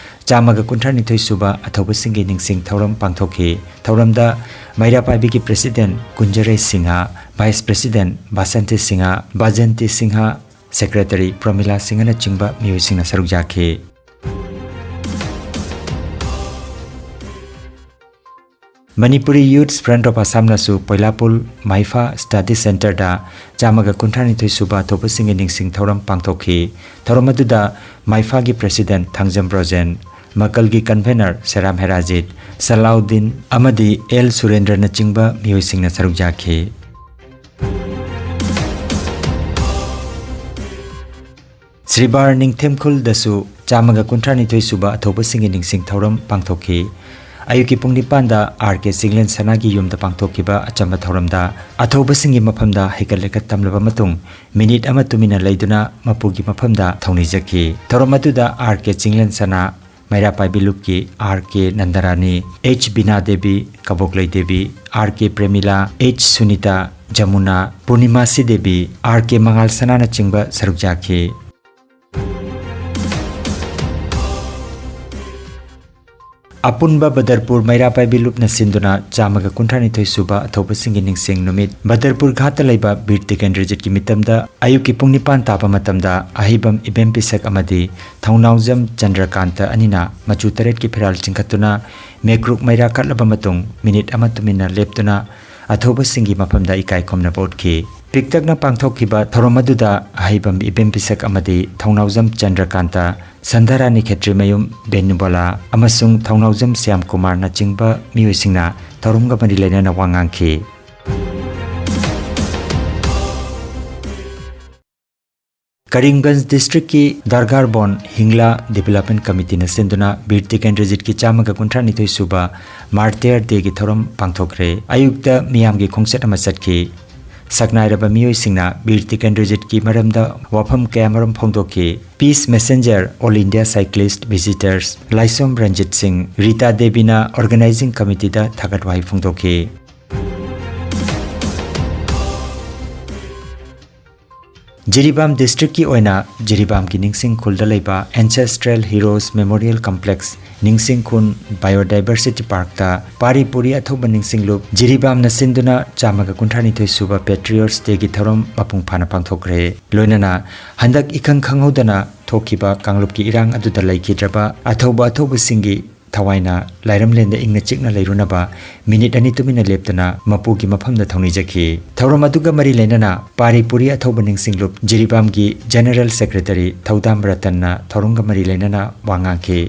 ꯆꯥꯝꯃꯒ ꯀꯨꯟꯊ꯭ꯔꯥꯅꯤꯊꯣꯏ ꯁꯨꯕ ꯑꯊꯧꯕꯁꯤꯡꯒꯤ ꯅꯤꯡꯁꯤꯡ ꯊꯧꯔꯝ ꯄꯥꯡꯊꯣꯛꯈꯤ꯫ ꯊꯧꯔꯝꯗ ꯃꯩꯔꯥ ꯄꯥꯏꯕꯤꯒꯤ president Kunjarei Singha, vice president Basanti Singha, Basanti Singha, secretary Pramila ꯁꯤꯡꯍꯅꯆꯤꯡꯕ ꯃꯤꯑꯣꯏꯁꯤꯡꯅ ꯁꯔꯨꯛ ꯌꯥꯈꯤ꯫ ꯃꯅꯤꯄꯨꯔꯤ ꯌꯨꯊ ꯐ꯭ꯔꯟꯠ ꯑꯣꯐ ꯑꯁꯥꯝꯅꯁꯨ ꯄꯣꯏꯂꯥꯄꯨꯜ ꯃꯥꯏꯐꯥ ꯁ꯭ꯇꯗꯤ ꯁꯦꯟꯇꯔꯗ ꯆꯥꯝꯃꯒ ꯀꯨꯟꯊ꯭ꯔꯥꯅꯤꯊꯣꯏ ꯁꯨꯕ ꯊꯧꯕꯁꯤꯡꯒꯤ ꯅꯤꯡꯁꯤꯡ ꯊꯧꯔꯝ ꯄꯥꯡꯊꯣꯛꯈꯤ꯫ ꯊꯧꯔꯝ ꯑꯗꯨꯗ ꯃꯥꯏꯐꯥꯒꯤ ꯄ꯭ꯔꯦꯁꯤꯗꯦꯟꯠ ꯊꯥꯡꯖꯝ ꯕ꯭ꯔꯣꯖꯦꯟ, ꯃꯀꯜꯒꯤ ꯀꯟꯚꯦꯅꯔ ꯁꯦꯔꯥꯝ ꯍꯦꯔꯥꯖꯤꯠ, ꯁꯂꯥꯎꯗꯤꯟ ꯑꯃꯗꯤ ꯑꯦꯜ ꯁꯨꯔꯦꯟꯗ꯭ꯔꯅꯆꯤꯡꯕ ꯃꯤꯑꯣꯏꯁꯤꯡꯅ ꯁꯔꯨꯛ ꯌꯥꯈꯤ꯫ ꯁ꯭ꯔꯤꯕꯥꯔ ꯅꯤꯡꯊꯦꯝꯈꯨꯜꯗꯁꯨ ꯆꯥꯝꯃꯒ ꯀꯨꯟꯊ꯭ꯔꯥꯅꯤꯊꯣꯏ ꯁꯨꯕ ꯑꯊꯧꯕꯁꯤꯡꯒꯤ ꯅꯤꯡꯁꯤꯡ ꯊꯧꯔꯝ ꯄꯥꯡꯊꯣꯛꯈꯤ꯫ ꯑꯌꯨꯛꯀꯤ ꯄꯨꯡ ꯅꯤꯄꯥꯟꯗ ꯑꯥꯔ ꯀꯦ ꯆꯤꯡꯂꯦꯟ ꯁꯅꯥꯒꯤ ꯌꯨꯝꯗ ꯄꯥꯡꯊꯣꯛꯈꯤꯕ ꯑꯆꯝꯕ ꯊꯧꯔꯝꯗ ꯑꯊꯧꯕꯁꯤꯡꯒꯤ ꯃꯐꯝꯗ ꯍꯩꯀꯠ ꯂꯩꯀꯠ ꯇꯝꯂꯕ ꯃꯇꯨꯡ ꯃꯤꯅꯤꯠ ꯑꯃ ꯇꯨꯃꯤꯟꯅ ꯂꯩꯗꯨꯅ ꯃꯄꯨꯒꯤ ꯃꯐꯝꯗ ꯊꯧꯅꯤꯖꯈꯤ꯫ ꯊꯧꯔꯝ ꯑꯗꯨꯗ ꯑꯥꯔ ꯀꯦ ꯆꯤꯡꯂꯦꯟ ꯁꯅꯥ, ꯃꯩꯔꯥ ꯄꯥꯏꯕꯤ ꯂꯨꯞꯀꯤ ꯑꯥꯔ ꯀꯦ ꯅꯟꯗꯔꯥꯅꯤ, ꯑꯩꯆ ꯕꯤꯅꯥ ꯗꯦꯕꯤ, ꯀꯕꯣꯛꯂꯩ ꯗꯦꯕꯤ, ꯑꯥꯔ ꯀꯦ ꯄ꯭ꯔꯦꯃꯤꯂꯥ, ꯑꯩꯆ ꯁꯨꯅꯤꯇꯥ, ꯖꯃꯨꯅꯥ, ꯄꯨꯔꯅꯤꯃꯥꯁꯤ ꯗꯦꯕꯤ, ꯑꯥꯔ ꯀꯦ ꯃꯉꯥꯜ ꯁꯅꯥꯅꯆꯤꯡꯕ ꯁꯔꯨꯛ ꯌꯥꯈꯤ꯫ ꯑꯄꯨꯟꯕ ꯕꯗꯔꯄꯨꯔ ꯃꯩꯔꯥ ꯄꯥꯏꯕꯤ ꯂꯨꯞꯅ ꯁꯤꯟꯗꯨꯅ ꯆꯥꯝꯃꯒ ꯀꯨꯟꯊ꯭ꯔꯥꯅꯤꯊꯣꯏ ꯁꯨꯕ ꯑꯊꯧꯕꯁꯤꯡꯒꯤ ꯅꯤꯡꯁꯤꯡ ꯅꯨꯃꯤꯠ꯫ ꯕꯗꯔꯄꯨꯔ ꯘꯥꯠꯇ ꯂꯩꯕ ꯕꯤꯔ ꯇꯤꯀꯦꯟꯗ꯭ꯔꯖꯤꯠꯀꯤ ꯃꯤꯇꯝꯗ ꯑꯌꯨꯛꯀꯤ ꯄꯨꯡ ꯅꯤꯄꯥꯟ ꯇꯥꯕ ꯃꯇꯝꯗ ꯑꯍꯩꯕꯝ ꯏꯕꯦꯝ ꯄꯤꯁꯛ ꯑꯃꯗꯤ ꯊꯧꯅꯥꯎꯖꯝ ꯆꯟꯗ꯭ꯔꯀꯥꯟꯇ ꯑꯅꯤꯅ ꯃꯆꯨ ꯇꯔꯦꯠꯀꯤ ꯐꯤꯔꯥꯜ ꯆꯤꯡꯈꯠꯇꯨꯅ ꯃꯦꯀ꯭ꯔꯨꯛ ꯃꯩꯔꯥ ꯀꯠꯂꯕ ꯃꯇꯨꯡ ꯃꯤꯅꯤꯠ ꯑꯃ ꯇꯨꯃꯤꯟꯅ ꯂꯦꯞꯇꯨꯅ ꯑꯊꯧꯕꯁꯤꯡꯒꯤ ꯃꯐꯝꯗ ꯏꯀꯥꯏ ꯈꯨꯝꯅꯕ ꯎꯠꯈꯤ꯫ ꯄꯤꯛꯇꯛꯅ ꯄꯥꯡꯊꯣꯛꯈꯤꯕ ꯊꯧꯔꯝ ꯑꯗꯨꯗ ꯑꯍꯩꯕꯝ ꯏꯕꯦꯝ ꯄꯤꯁꯛ ꯑꯃꯗꯤ ꯊꯧꯅꯥꯎꯖꯝ ꯆꯟꯗ꯭ꯔꯀꯥꯟꯇ, ꯁꯟꯙꯥꯔꯥꯅꯤ ꯈꯦꯇ꯭ꯔꯤꯃꯌꯨꯝ ꯕꯦꯅꯨꯕꯂꯥ ꯑꯃꯁꯨꯡ ꯊꯧꯅꯥꯎꯖꯝ ꯁ꯭ꯌꯥꯝ ꯀꯨꯃꯥꯔꯅꯆꯤꯡꯕ ꯃꯤꯑꯣꯏꯁꯤꯡꯅ ꯊꯧꯔꯝꯒ ꯃꯔꯤ ꯂꯩꯅꯅ ꯋꯥ ꯉꯥꯡꯈꯤ꯫ ꯀꯔꯤꯝꯒꯟꯖ ꯗꯤꯁꯇ꯭ꯔꯤꯛꯀꯤ ꯗꯔꯒꯥꯔꯕꯣꯟ ꯍꯤꯡꯂꯥ ꯗꯤꯕꯦꯂꯞꯃꯦꯟ ꯀꯃꯤꯇꯤꯅ ꯁꯤꯟꯗꯨꯅ ꯕꯤꯔ ꯇꯤꯀꯦꯟꯗ꯭ꯔꯖꯤꯠꯀꯤ ꯆꯥꯝꯃꯒ ꯀꯨꯟꯊ꯭ꯔꯥ ꯅꯤꯊꯣꯏ ꯁꯨꯕ ꯃꯥꯔꯇꯤꯌꯔ ꯗꯦꯒꯤ ꯊꯧꯔꯝ ꯄꯥꯡꯊꯣꯛꯈ꯭ꯔꯦ꯫ ꯑꯌꯨꯛꯇ ꯃꯤꯌꯥꯝꯒꯤ ꯈꯣꯡꯆꯠ ꯑꯃ ꯆꯠꯈꯤ꯫ ꯁꯛꯅꯥꯏꯔꯕ ꯃꯤꯑꯣꯏꯁꯤꯡꯅ ꯕꯤꯔ ꯇꯤꯀꯦꯟꯗ꯭ꯔꯖꯤꯠꯀꯤ ꯃꯔꯝꯗ ꯋꯥꯐꯝ ꯀꯌꯥꯃꯔꯨꯝ ꯐꯣꯡꯗꯣꯛꯈꯤ꯫ Peace Messenger, All India Cyclist Visitors ꯂꯥꯏꯁꯣꯝ Ranjit ꯁꯤꯡ, ꯔꯤꯇꯥ ꯗꯦꯕꯤꯅ ꯑꯣꯔꯒꯅꯥꯏꯖꯤꯡ ꯀꯃꯤꯇꯤꯗ ꯊꯥꯒꯠ ꯋꯥꯍꯩ ꯐꯣꯡꯗꯣꯛꯈꯤ꯫ ꯖꯤꯔꯤꯕꯥꯝ ꯗꯤꯁꯇ꯭ꯔꯤꯛꯀꯤ ꯑꯣꯏꯅ ꯖꯤꯔꯤꯕꯥꯝꯒꯤ ꯅꯤꯡꯁꯤꯡ ꯈꯨꯜꯗ ꯂꯩꯕ Ancestral Heroes Memorial Complex ꯅꯤꯡꯁꯤꯡ ꯈꯨꯟ Biodiversity Parkꯇ ꯄꯥꯔꯤ ꯄꯨꯔꯤ ꯑꯊꯧꯕ ꯅꯤꯡꯁꯤꯡꯂꯨꯞ ꯖꯤꯔꯤꯕꯥꯝꯅ ꯁꯤꯟꯗꯨꯅ ꯆꯥꯝꯃꯒ ꯀꯨꯟꯊ꯭ꯔꯥ ꯅꯤꯊꯣꯏ ꯁꯨꯕ Patriots Dayꯒꯤ ꯊꯧꯔꯝ ꯃꯄꯨꯡ ꯐꯥꯅ ꯄꯥꯡꯊꯣꯛꯈ꯭ꯔꯦ꯫ ꯂꯣꯏꯅꯅ ꯍꯟꯗꯛ ꯏꯈꯪ ꯈꯪꯍꯧꯗꯅ ꯊꯣꯛꯈꯤꯕ ꯀꯥꯡꯂꯨꯞꯀꯤ ꯏꯔꯥꯡ ꯑꯗꯨꯗ ꯂꯩꯈꯤꯗ꯭ꯔꯕ ꯑꯊꯧꯕ ꯑꯊꯧꯕꯁꯤꯡꯒꯤ ꯊꯋꯥꯏꯅ ꯂꯥꯏꯔꯝꯂꯦꯟꯗ ꯏꯪꯅ ꯆꯤꯛꯅ ꯂꯩꯔꯨꯅꯕ ꯃꯤꯅꯤꯠ ꯑꯅꯤ ꯇꯨꯃꯤꯟꯅ ꯂꯦꯞꯇꯨꯅ ꯃꯄꯨꯒꯤ ꯃꯐꯝꯗ ꯊꯧꯅꯤꯖꯈꯤ꯫ ꯊꯧꯔꯝ ꯑꯗꯨꯒ ꯃꯔꯤ ꯂꯩꯅꯅ ꯄꯥꯔꯤ ꯄꯨꯔꯤ ꯑꯊꯧꯕ ꯅꯤꯡꯁꯤꯡꯂꯨꯞ ꯖꯤꯔꯤꯕꯥꯝꯒꯤ ꯖꯦꯅꯦꯔꯦꯜ ꯁꯦꯀ꯭ꯔꯦꯇꯔꯤ ꯊꯧꯗꯥꯝ ꯔꯇꯟꯅ ꯊꯧꯔꯝꯒ ꯃꯔꯤ ꯂꯩꯅꯅ ꯋꯥ ꯉꯥꯡꯈꯤ꯫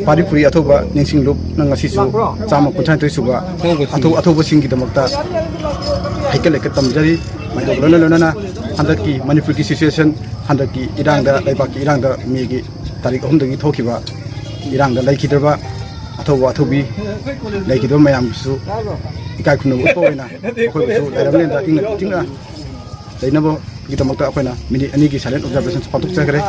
ꯄꯥꯔꯤ ꯄꯨꯔꯤ ꯑꯊꯧꯕ ꯅꯤꯡꯁꯤꯡꯂꯨꯞꯅ ꯉꯁꯤꯁꯨ ꯆꯥꯝꯃ ꯀꯨꯟꯊ꯭ꯔꯥꯅꯤꯊꯣꯏ ꯁꯨꯕ ꯑꯊꯧ-, ꯑꯊꯧꯕꯁꯤꯡꯒꯤꯗꯃꯛꯇ ꯍꯩꯀꯠ ꯂꯩꯀꯠ ꯇꯝꯖꯔꯤ꯫ ꯃꯗꯨꯒ ꯂꯣꯏꯅ ꯂꯣꯏꯅꯅ ꯍꯟꯗꯛꯀꯤ ꯃꯅꯤꯄꯨꯔꯒꯤ situation, ꯍꯟꯗꯛꯀꯤ ꯏꯔꯥꯡꯗ, ꯂꯩꯕꯥꯛꯀꯤ ꯏꯔꯥꯡꯗ ꯃꯦꯒꯤ ꯇꯥꯔꯤꯛ ꯑꯍꯨꯝꯗꯒꯤ ꯊꯣꯛꯈꯤꯕ ꯏꯔꯥꯡꯗ ꯂꯩꯈꯤꯗ꯭ꯔꯕ ꯑꯊꯧꯕ ꯑꯊꯧꯕꯤ ꯂꯩꯈꯤꯗꯕ ꯃꯌꯥꯝꯁꯨ ꯏꯀꯥꯏ ꯈꯨꯝꯅꯕ ꯎꯠꯄ ꯑꯣꯏꯅ ꯑꯩꯈꯣꯏꯕꯨꯁꯨ ꯂꯥꯏꯔꯝꯂꯦꯟꯗ ꯏꯪꯅ ꯆꯤꯛꯅ ꯂꯩꯅꯕꯒꯤꯗꯃꯛꯇ ꯑꯩꯈꯣꯏꯅ ꯃꯤꯅꯤꯠ ꯑꯅꯤꯒꯤ silent observation ꯄꯥꯡꯊꯣꯛꯆꯈ꯭ꯔꯦ꯫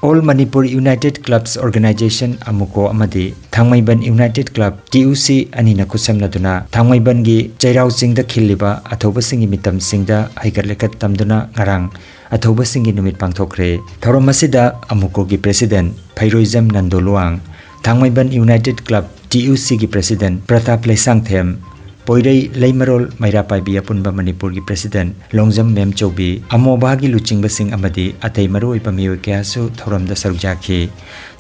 All Manipur United Clubs Organization, ꯑꯃꯨꯀꯣ, ꯑꯃꯗꯤ ꯊꯥꯡꯃꯩꯕꯟ United Club, ꯇꯤ ꯌꯨ ꯁꯤ, ꯑꯅꯤꯅ ꯈꯨꯠꯁꯝꯅꯗꯨꯅ ꯊꯥꯡꯃꯩꯕꯟꯒꯤ ꯆꯩꯔꯥꯎ ꯆꯤꯡꯗ ꯈꯤꯜꯂꯤꯕ ꯑꯊꯧꯕꯁꯤꯡꯒꯤ ꯃꯤꯇꯝꯁꯤꯡꯗ ꯍꯩꯀꯠ ꯂꯩꯀꯠ ꯇꯝꯗꯨꯅ ꯉꯔꯥꯡ ꯑꯊꯧꯕꯁꯤꯡꯒꯤ ꯅꯨꯃꯤꯠ ꯄꯥꯡꯊꯣꯛꯈ꯭ꯔꯦ꯫ ꯊꯧꯔꯝ ꯑꯁꯤꯗ ꯑꯃꯨꯀꯣꯒꯤ president ꯐꯩꯔꯣꯏꯖꯝ ꯅꯟꯗꯣ ꯂꯨꯋꯥꯡ, ꯊꯥꯡꯃꯩꯕꯟ United Club, ꯇꯤ ꯌꯨ ꯁꯤꯒꯤ president ꯄ꯭ꯔꯇꯥꯞ ꯂꯩꯁꯥꯡꯊꯦꯝ, ꯄꯣꯏꯔꯩ ꯂꯩꯃꯔꯣꯜ ꯃꯩꯔꯥ ꯄꯥꯏꯕꯤ ꯑꯄꯨꯟꯕ ꯃꯅꯤꯄꯨꯔꯒꯤ president ꯂꯣꯡꯖꯝ ꯃꯦꯝꯆꯧꯕꯤ, ꯑꯃꯣꯕꯥꯒꯤ ꯂꯨꯆꯤꯡꯕꯁꯤꯡ ꯑꯃꯗꯤ ꯑꯇꯩ ꯃꯔꯨꯑꯣꯏꯕ ꯃꯤꯑꯣꯏ ꯀꯌꯥꯁꯨ ꯊꯧꯔꯝꯗ ꯁꯔꯨꯛ ꯌꯥꯈꯤ꯫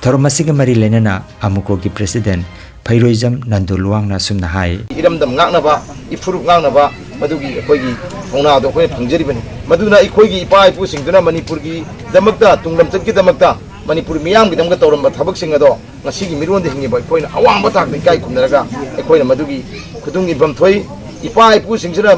ꯊꯧꯔꯝ ꯑꯁꯤꯒ ꯃꯔꯤ ꯂꯩꯅꯅ ꯑꯃꯨꯀꯣꯒꯤ president ꯐꯩꯔꯣꯏꯖꯝ ꯅꯟꯗꯨ ꯂꯨꯋꯥꯡꯅ ꯑꯁꯨꯝꯅ ꯍꯥꯏ꯫ ꯏꯔꯝꯗꯝ ꯉꯥꯛꯅꯕ, ꯏꯐꯨꯔꯨꯞ ꯉꯥꯛꯅꯕ ꯃꯗꯨꯒꯤ ꯑꯩꯈꯣꯏꯒꯤ ꯊꯧꯅꯥꯗꯣ ꯑꯩꯈꯣꯏꯅ ꯐꯪꯖꯔꯤꯕꯅꯤ꯫ ꯃꯗꯨꯅ ꯑꯩꯈꯣꯏꯒꯤ ꯏꯄꯥ ꯏꯄꯨꯁꯤꯡꯗꯨꯅ ꯃꯅꯤꯄꯨꯔꯒꯤꯗꯃꯛꯇ, ꯇꯨꯡ ꯂꯝꯆꯠꯀꯤꯗꯃꯛꯇ, ꯃꯅꯤꯄꯨꯔ ꯃꯤꯌꯥꯝꯒꯤꯗꯃꯛꯇ ꯇꯧꯔꯝꯕ ꯊꯕꯛꯁꯤꯡ ꯑꯗꯣ ꯉꯁꯤꯒꯤ ꯃꯤꯔꯣꯟꯗ ꯍꯤꯡꯉꯤꯕ ꯑꯩꯈꯣꯏꯅ ꯑꯋꯥꯡꯕ ꯊꯥꯛꯇ ꯏꯀꯥꯏ ꯈꯨꯝꯅꯔꯒ ꯑꯩꯈꯣꯏꯅ ꯃꯗꯨꯒꯤ ꯈꯨꯗꯨꯡ ꯏꯟꯐꯝ ꯊꯣꯛꯏ꯫ ꯏꯄꯥ ꯏꯄꯨꯁꯤꯡꯁꯤꯅ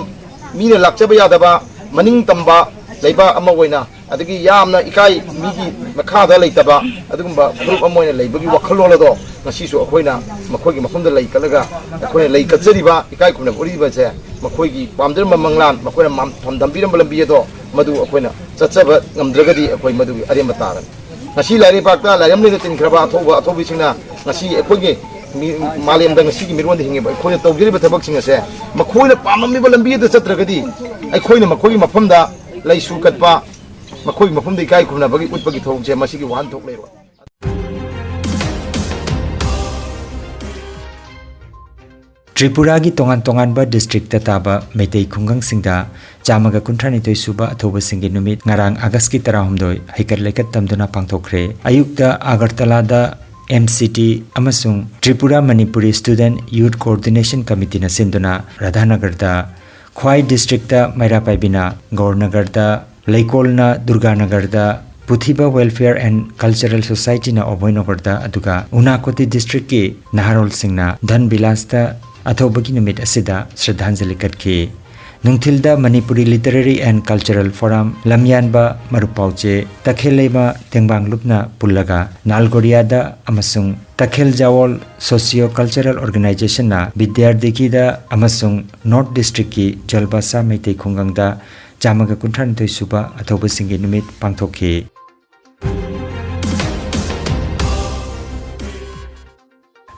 ꯃꯤꯅ ꯂꯥꯛꯆꯕ ꯌꯥꯗꯕ, ꯃꯅꯤꯡ ꯇꯝꯕ ꯂꯩꯕꯥꯛ ꯑꯃ ꯑꯣꯏꯅ, ꯑꯗꯒꯤ ꯌꯥꯝꯅ ꯏꯀꯥꯏ, ꯃꯤꯒꯤ ꯃꯈꯥꯗ ꯂꯩꯇꯕ ꯑꯗꯨꯒꯨꯝꯕ ꯐꯨꯔꯨꯞ ꯑꯃ ꯑꯣꯏꯅ ꯂꯩꯕꯒꯤ ꯋꯥꯈꯜꯂꯣꯟ ꯑꯗꯣ ꯉꯁꯤꯁꯨ ꯑꯩꯈꯣꯏꯅ ꯃꯈꯣꯏꯒꯤ ꯃꯐꯝꯗ ꯂꯩ ꯀꯠꯂꯒ ꯑꯩꯈꯣꯏꯅ ꯂꯩ ꯀꯠꯆꯔꯤꯕ, ꯏꯀꯥꯏ ꯈꯨꯝꯅꯕ ꯎꯠꯂꯤꯕꯁꯦ, ꯃꯈꯣꯏꯒꯤ ꯄꯥꯝꯖꯔꯝꯕ ꯃꯪꯂꯥꯟ, ꯃꯈꯣꯏꯅ ꯃꯥꯝ-, ꯊꯝꯗꯝꯕꯤꯔꯝꯕ ꯂꯝꯕꯤ ꯑꯗꯣ ꯃꯗꯨ ꯑꯩꯈꯣꯏꯅ ꯆꯠꯆꯕ ꯉꯝꯗ꯭ꯔꯒꯗꯤ ꯑꯩꯈꯣꯏ ꯃꯗꯨꯒꯤ ꯑꯔꯦꯝꯕ ꯇꯥꯔꯅꯤ꯫ ꯉꯁꯤ ꯂꯥꯏꯔꯩꯕꯥꯛꯇ ꯂꯥꯏꯔꯝꯂꯦꯟꯗ ꯇꯤꯟꯈ꯭ꯔꯕ ꯑꯊꯧꯕ ꯑꯊꯧꯕꯤꯁꯤꯡꯅ ꯉꯁꯤ ꯑꯩꯈꯣꯏꯒꯤ ꯃꯤ-, ꯃꯥꯂꯦꯝꯗ ꯉꯁꯤꯒꯤ ꯃꯤꯔꯣꯟꯗ ꯍꯤꯡꯉꯤꯕ ꯑꯩꯈꯣꯏꯅ ꯇꯧꯖꯔꯤꯕ ꯊꯕꯛꯁꯤꯡ ꯑꯁꯦ ꯃꯈꯣꯏꯅ ꯄꯥꯝꯂꯝꯃꯤꯕ ꯂꯝꯕꯤ ꯑꯗꯨ ꯆꯠꯇ꯭ꯔꯒꯗꯤ ꯑꯩꯈꯣꯏꯅ ꯃꯈꯣꯏꯒꯤ ꯃꯐꯝꯗ ꯂꯩꯁꯨ ꯀꯠꯄ, ꯃꯈꯣꯏꯒꯤ ꯃꯐꯝꯗ ꯏꯀꯥꯏ ꯈꯨꯝꯅꯕꯒꯤ ꯎꯠꯄꯒꯤ ꯊꯧꯔꯝꯁꯦ ꯃꯁꯤꯒꯤ ꯋꯥꯍꯟꯊꯣꯛ ꯂꯩꯔꯣꯏ꯫ ꯇ꯭ꯔꯤꯄꯨꯔꯥꯒꯤ ꯇꯣꯉꯥꯟ ꯇꯣꯉꯥꯟꯕ ꯗꯤꯁꯇ꯭ꯔꯤꯛꯇ ꯇꯥꯕ ꯃꯩꯇꯩ ꯈꯨꯡꯒꯪꯁꯤꯡꯗ ꯆꯥꯝꯃꯒ ꯀꯨꯟꯊ꯭ꯔꯥꯅꯤꯊꯣꯏ ꯁꯨꯕ ꯑꯊꯧꯕꯁꯤꯡꯒꯤ ꯅꯨꯃꯤꯠ ꯉꯔꯥꯡ ꯑꯥꯒꯁꯀꯤ ꯇꯔꯥꯍꯨꯝꯗꯣꯏ ꯍꯩꯀꯠ ꯂꯩꯀꯠ ꯇꯝꯗꯨꯅ ꯄꯥꯡꯊꯣꯛꯈ꯭ꯔꯦ꯫ ꯑꯌꯨꯛꯇ ꯑꯥꯒꯔꯇꯂꯥꯗ ꯑꯦꯝ ꯁꯤ ꯇꯤ ꯑꯃꯁꯨꯡ Tripura Manipuri student youth coordination ꯀꯃꯤꯇꯤꯅ ꯁꯤꯟꯗꯨꯅ ꯔꯥꯙꯥꯅꯒꯔꯗ, ꯈ꯭ꯋꯥꯏ ꯗꯤꯁꯇ꯭ꯔꯤꯛꯇ ꯃꯩꯔꯥ ꯄꯥꯏꯕꯤꯅ ꯒꯧꯔꯅꯒꯔꯗ, ꯂꯩꯀꯣꯜꯅ ꯗꯨꯔꯒꯥꯅꯒꯔꯗ, ꯄꯨꯊꯤꯕ ꯋꯦꯜꯐꯤꯌꯔ ꯑꯦꯟ ꯀꯜꯆꯔꯦꯜ ꯁꯣꯁꯥꯏꯇꯤꯅ ꯑꯣꯕꯣꯏꯅꯒꯔꯗ, ꯑꯗꯨꯒ ꯎꯅꯥꯀꯣꯇꯤ ꯗꯤꯁꯇ꯭ꯔꯤꯛꯀꯤ ꯅꯍꯥꯔꯣꯜꯁꯤꯡꯅ ꯙꯟ ꯕꯤꯂꯥꯁꯇ ꯑꯊꯧꯕꯒꯤ ꯅꯨꯃꯤꯠ ꯑꯁꯤꯗ ꯁ꯭ꯔꯗꯥꯟꯖꯂꯤ ꯀꯠꯈꯤ꯫ ꯅꯨꯡꯊꯤꯜꯗ Manipuri literary and cultural forum ꯂꯝꯌꯥꯟꯕ ꯃꯔꯨꯞ ꯄꯥꯎꯆꯦ ꯇꯈꯦꯜꯂꯩꯃ ꯇꯦꯡꯕꯥꯡꯂꯨꯞꯅ ꯄꯨꯜꯂꯒ ꯅꯥꯜꯒꯣꯔꯤꯌꯥꯗ ꯑꯃꯁꯨꯡ ꯇꯈꯦꯜ ꯖꯥꯋꯣꯜ ꯁꯣꯁꯤꯌꯣ ꯀꯜꯆꯔꯦꯜ ꯑꯣꯔꯒꯅꯥꯏꯖꯦꯁꯟꯅ ꯕꯤꯗ꯭ꯌꯥꯔꯗꯤꯒꯤꯗ ꯑꯃꯁꯨꯡ ꯅꯣꯔꯠ ꯗꯤꯁꯇ꯭ꯔꯤꯛꯀꯤ ꯖꯣꯜꯕꯥꯁꯥ ꯃꯩꯇꯩ ꯈꯨꯡꯒꯪꯗ ꯆꯥꯝꯃꯒ ꯀꯨꯟꯊ꯭ꯔꯥꯅꯤꯊꯣꯏ ꯁꯨꯕ ꯑꯊꯧꯕꯁꯤꯡꯒꯤ ꯅꯨꯃꯤꯠ ꯄꯥꯡꯊꯣꯛꯈꯤ꯫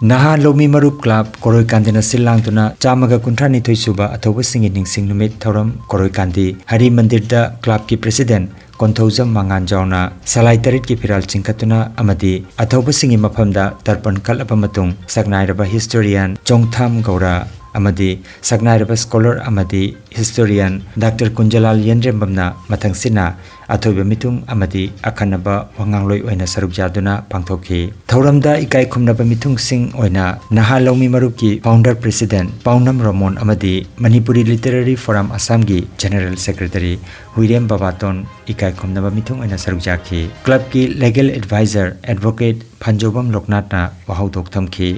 ꯅꯍꯥ ꯂꯧꯃꯤ ꯃꯔꯨꯞ ꯀ꯭ꯂꯕ ꯀꯣꯔꯣꯏꯀꯥꯟꯗꯤꯅ ꯁꯤꯜ ꯂꯥꯡꯗꯨꯅ ꯆꯥꯝꯃꯒ ꯀꯨꯟꯊ꯭ꯔꯥꯅꯤꯊꯣꯏ ꯁꯨꯕ ꯑꯊꯧꯕꯁꯤꯡꯒꯤ ꯅꯤꯡꯁꯤꯡ ꯅꯨꯃꯤꯠ ꯊꯧꯔꯝ ꯀꯣꯔꯣꯏꯀꯥꯟꯗꯤ ꯍꯔꯤ ꯃꯟꯗꯤꯔꯗ ꯀ꯭ꯂꯕꯀꯤ ꯄ꯭ꯔꯦꯁꯤꯗꯦꯟꯠ ꯀꯣꯟꯊꯧꯖꯝ ꯃꯉꯥꯟꯖꯥꯎꯅ ꯁꯂꯥꯏ ꯇꯔꯦꯠꯀꯤ ꯐꯤꯔꯥꯜ ꯆꯤꯡꯈꯠꯇꯨꯅ ꯑꯃꯗꯤ ꯑꯊꯧꯕꯁꯤꯡꯒꯤ ꯃꯐꯝꯗ ꯇꯔꯄꯟ ꯀꯠꯂꯕ ꯃꯇꯨꯡ ꯁꯛꯅꯥꯏꯔꯕ ꯍꯤꯁꯇꯣꯔꯤꯌꯥꯟ ꯆꯣꯡꯊꯥꯝ ꯒꯧꯔꯥ ꯑꯃꯗꯤ ꯁꯛꯅꯥꯏꯔꯕ ꯁ꯭ꯀꯣꯂꯔ ꯑꯃꯗꯤ ꯍꯤꯁꯇꯣꯔꯤꯌꯥꯟ ꯗꯥꯛꯇꯔ ꯀꯨꯟꯖꯂꯥꯜ ꯌꯦꯟꯔꯦꯝꯕꯝꯅ ꯃꯊꯪꯁꯤꯠꯅ ꯑꯊꯣꯏꯕ ꯃꯤꯊꯨꯡ ꯑꯃꯗꯤ ꯑꯈꯟꯅꯕ ꯋꯥꯉꯥꯡꯂꯣꯏ ꯑꯣꯏꯅ ꯁꯔꯨꯛ ꯌꯥꯗꯨꯅ ꯄꯥꯡꯊꯣꯛꯈꯤ꯫ ꯊꯧꯔꯝꯗ ꯏꯀꯥꯏ ꯈꯨꯝꯅꯕ ꯃꯤꯊꯨꯡꯁꯤꯡ ꯑꯣꯏꯅ ꯅꯍꯥ ꯂꯧꯃꯤ ꯃꯔꯨꯞꯀꯤ ꯐꯥꯎꯟꯗꯔ ꯄ꯭ꯔꯦꯁꯤꯗꯦꯟꯠ ꯄꯥꯎꯅꯝ ꯔꯃꯣꯟ ꯑꯃꯗꯤ ꯃꯅꯤꯄꯨꯔꯤ ꯂꯤꯇꯔꯦꯔꯤ ꯐꯣꯔꯝ ꯑꯁꯥꯝꯒꯤ ꯖꯦꯅꯔꯦꯜ ꯁꯦꯀ꯭ꯔꯦꯇꯔꯤ ꯍꯨꯏꯔꯦꯝ ꯕꯕꯥꯇꯣꯟ ꯏꯀꯥꯏ ꯈꯨꯝꯅꯕ ꯃꯤꯊꯨꯡ ꯑꯣꯏꯅ ꯁꯔꯨꯛ ꯌꯥꯈꯤ꯫ ꯀ꯭ꯂꯕꯀꯤ ꯂꯤꯒꯦꯜ ꯑꯦꯗꯚꯥꯏꯖꯔ ꯑꯦꯗꯚꯣꯀꯦꯠ ꯐꯟꯖꯧꯕꯝ ꯂꯣꯛꯅꯥꯊꯅ ꯋꯥꯍꯧꯗꯣꯛ ꯊꯝꯈꯤ꯫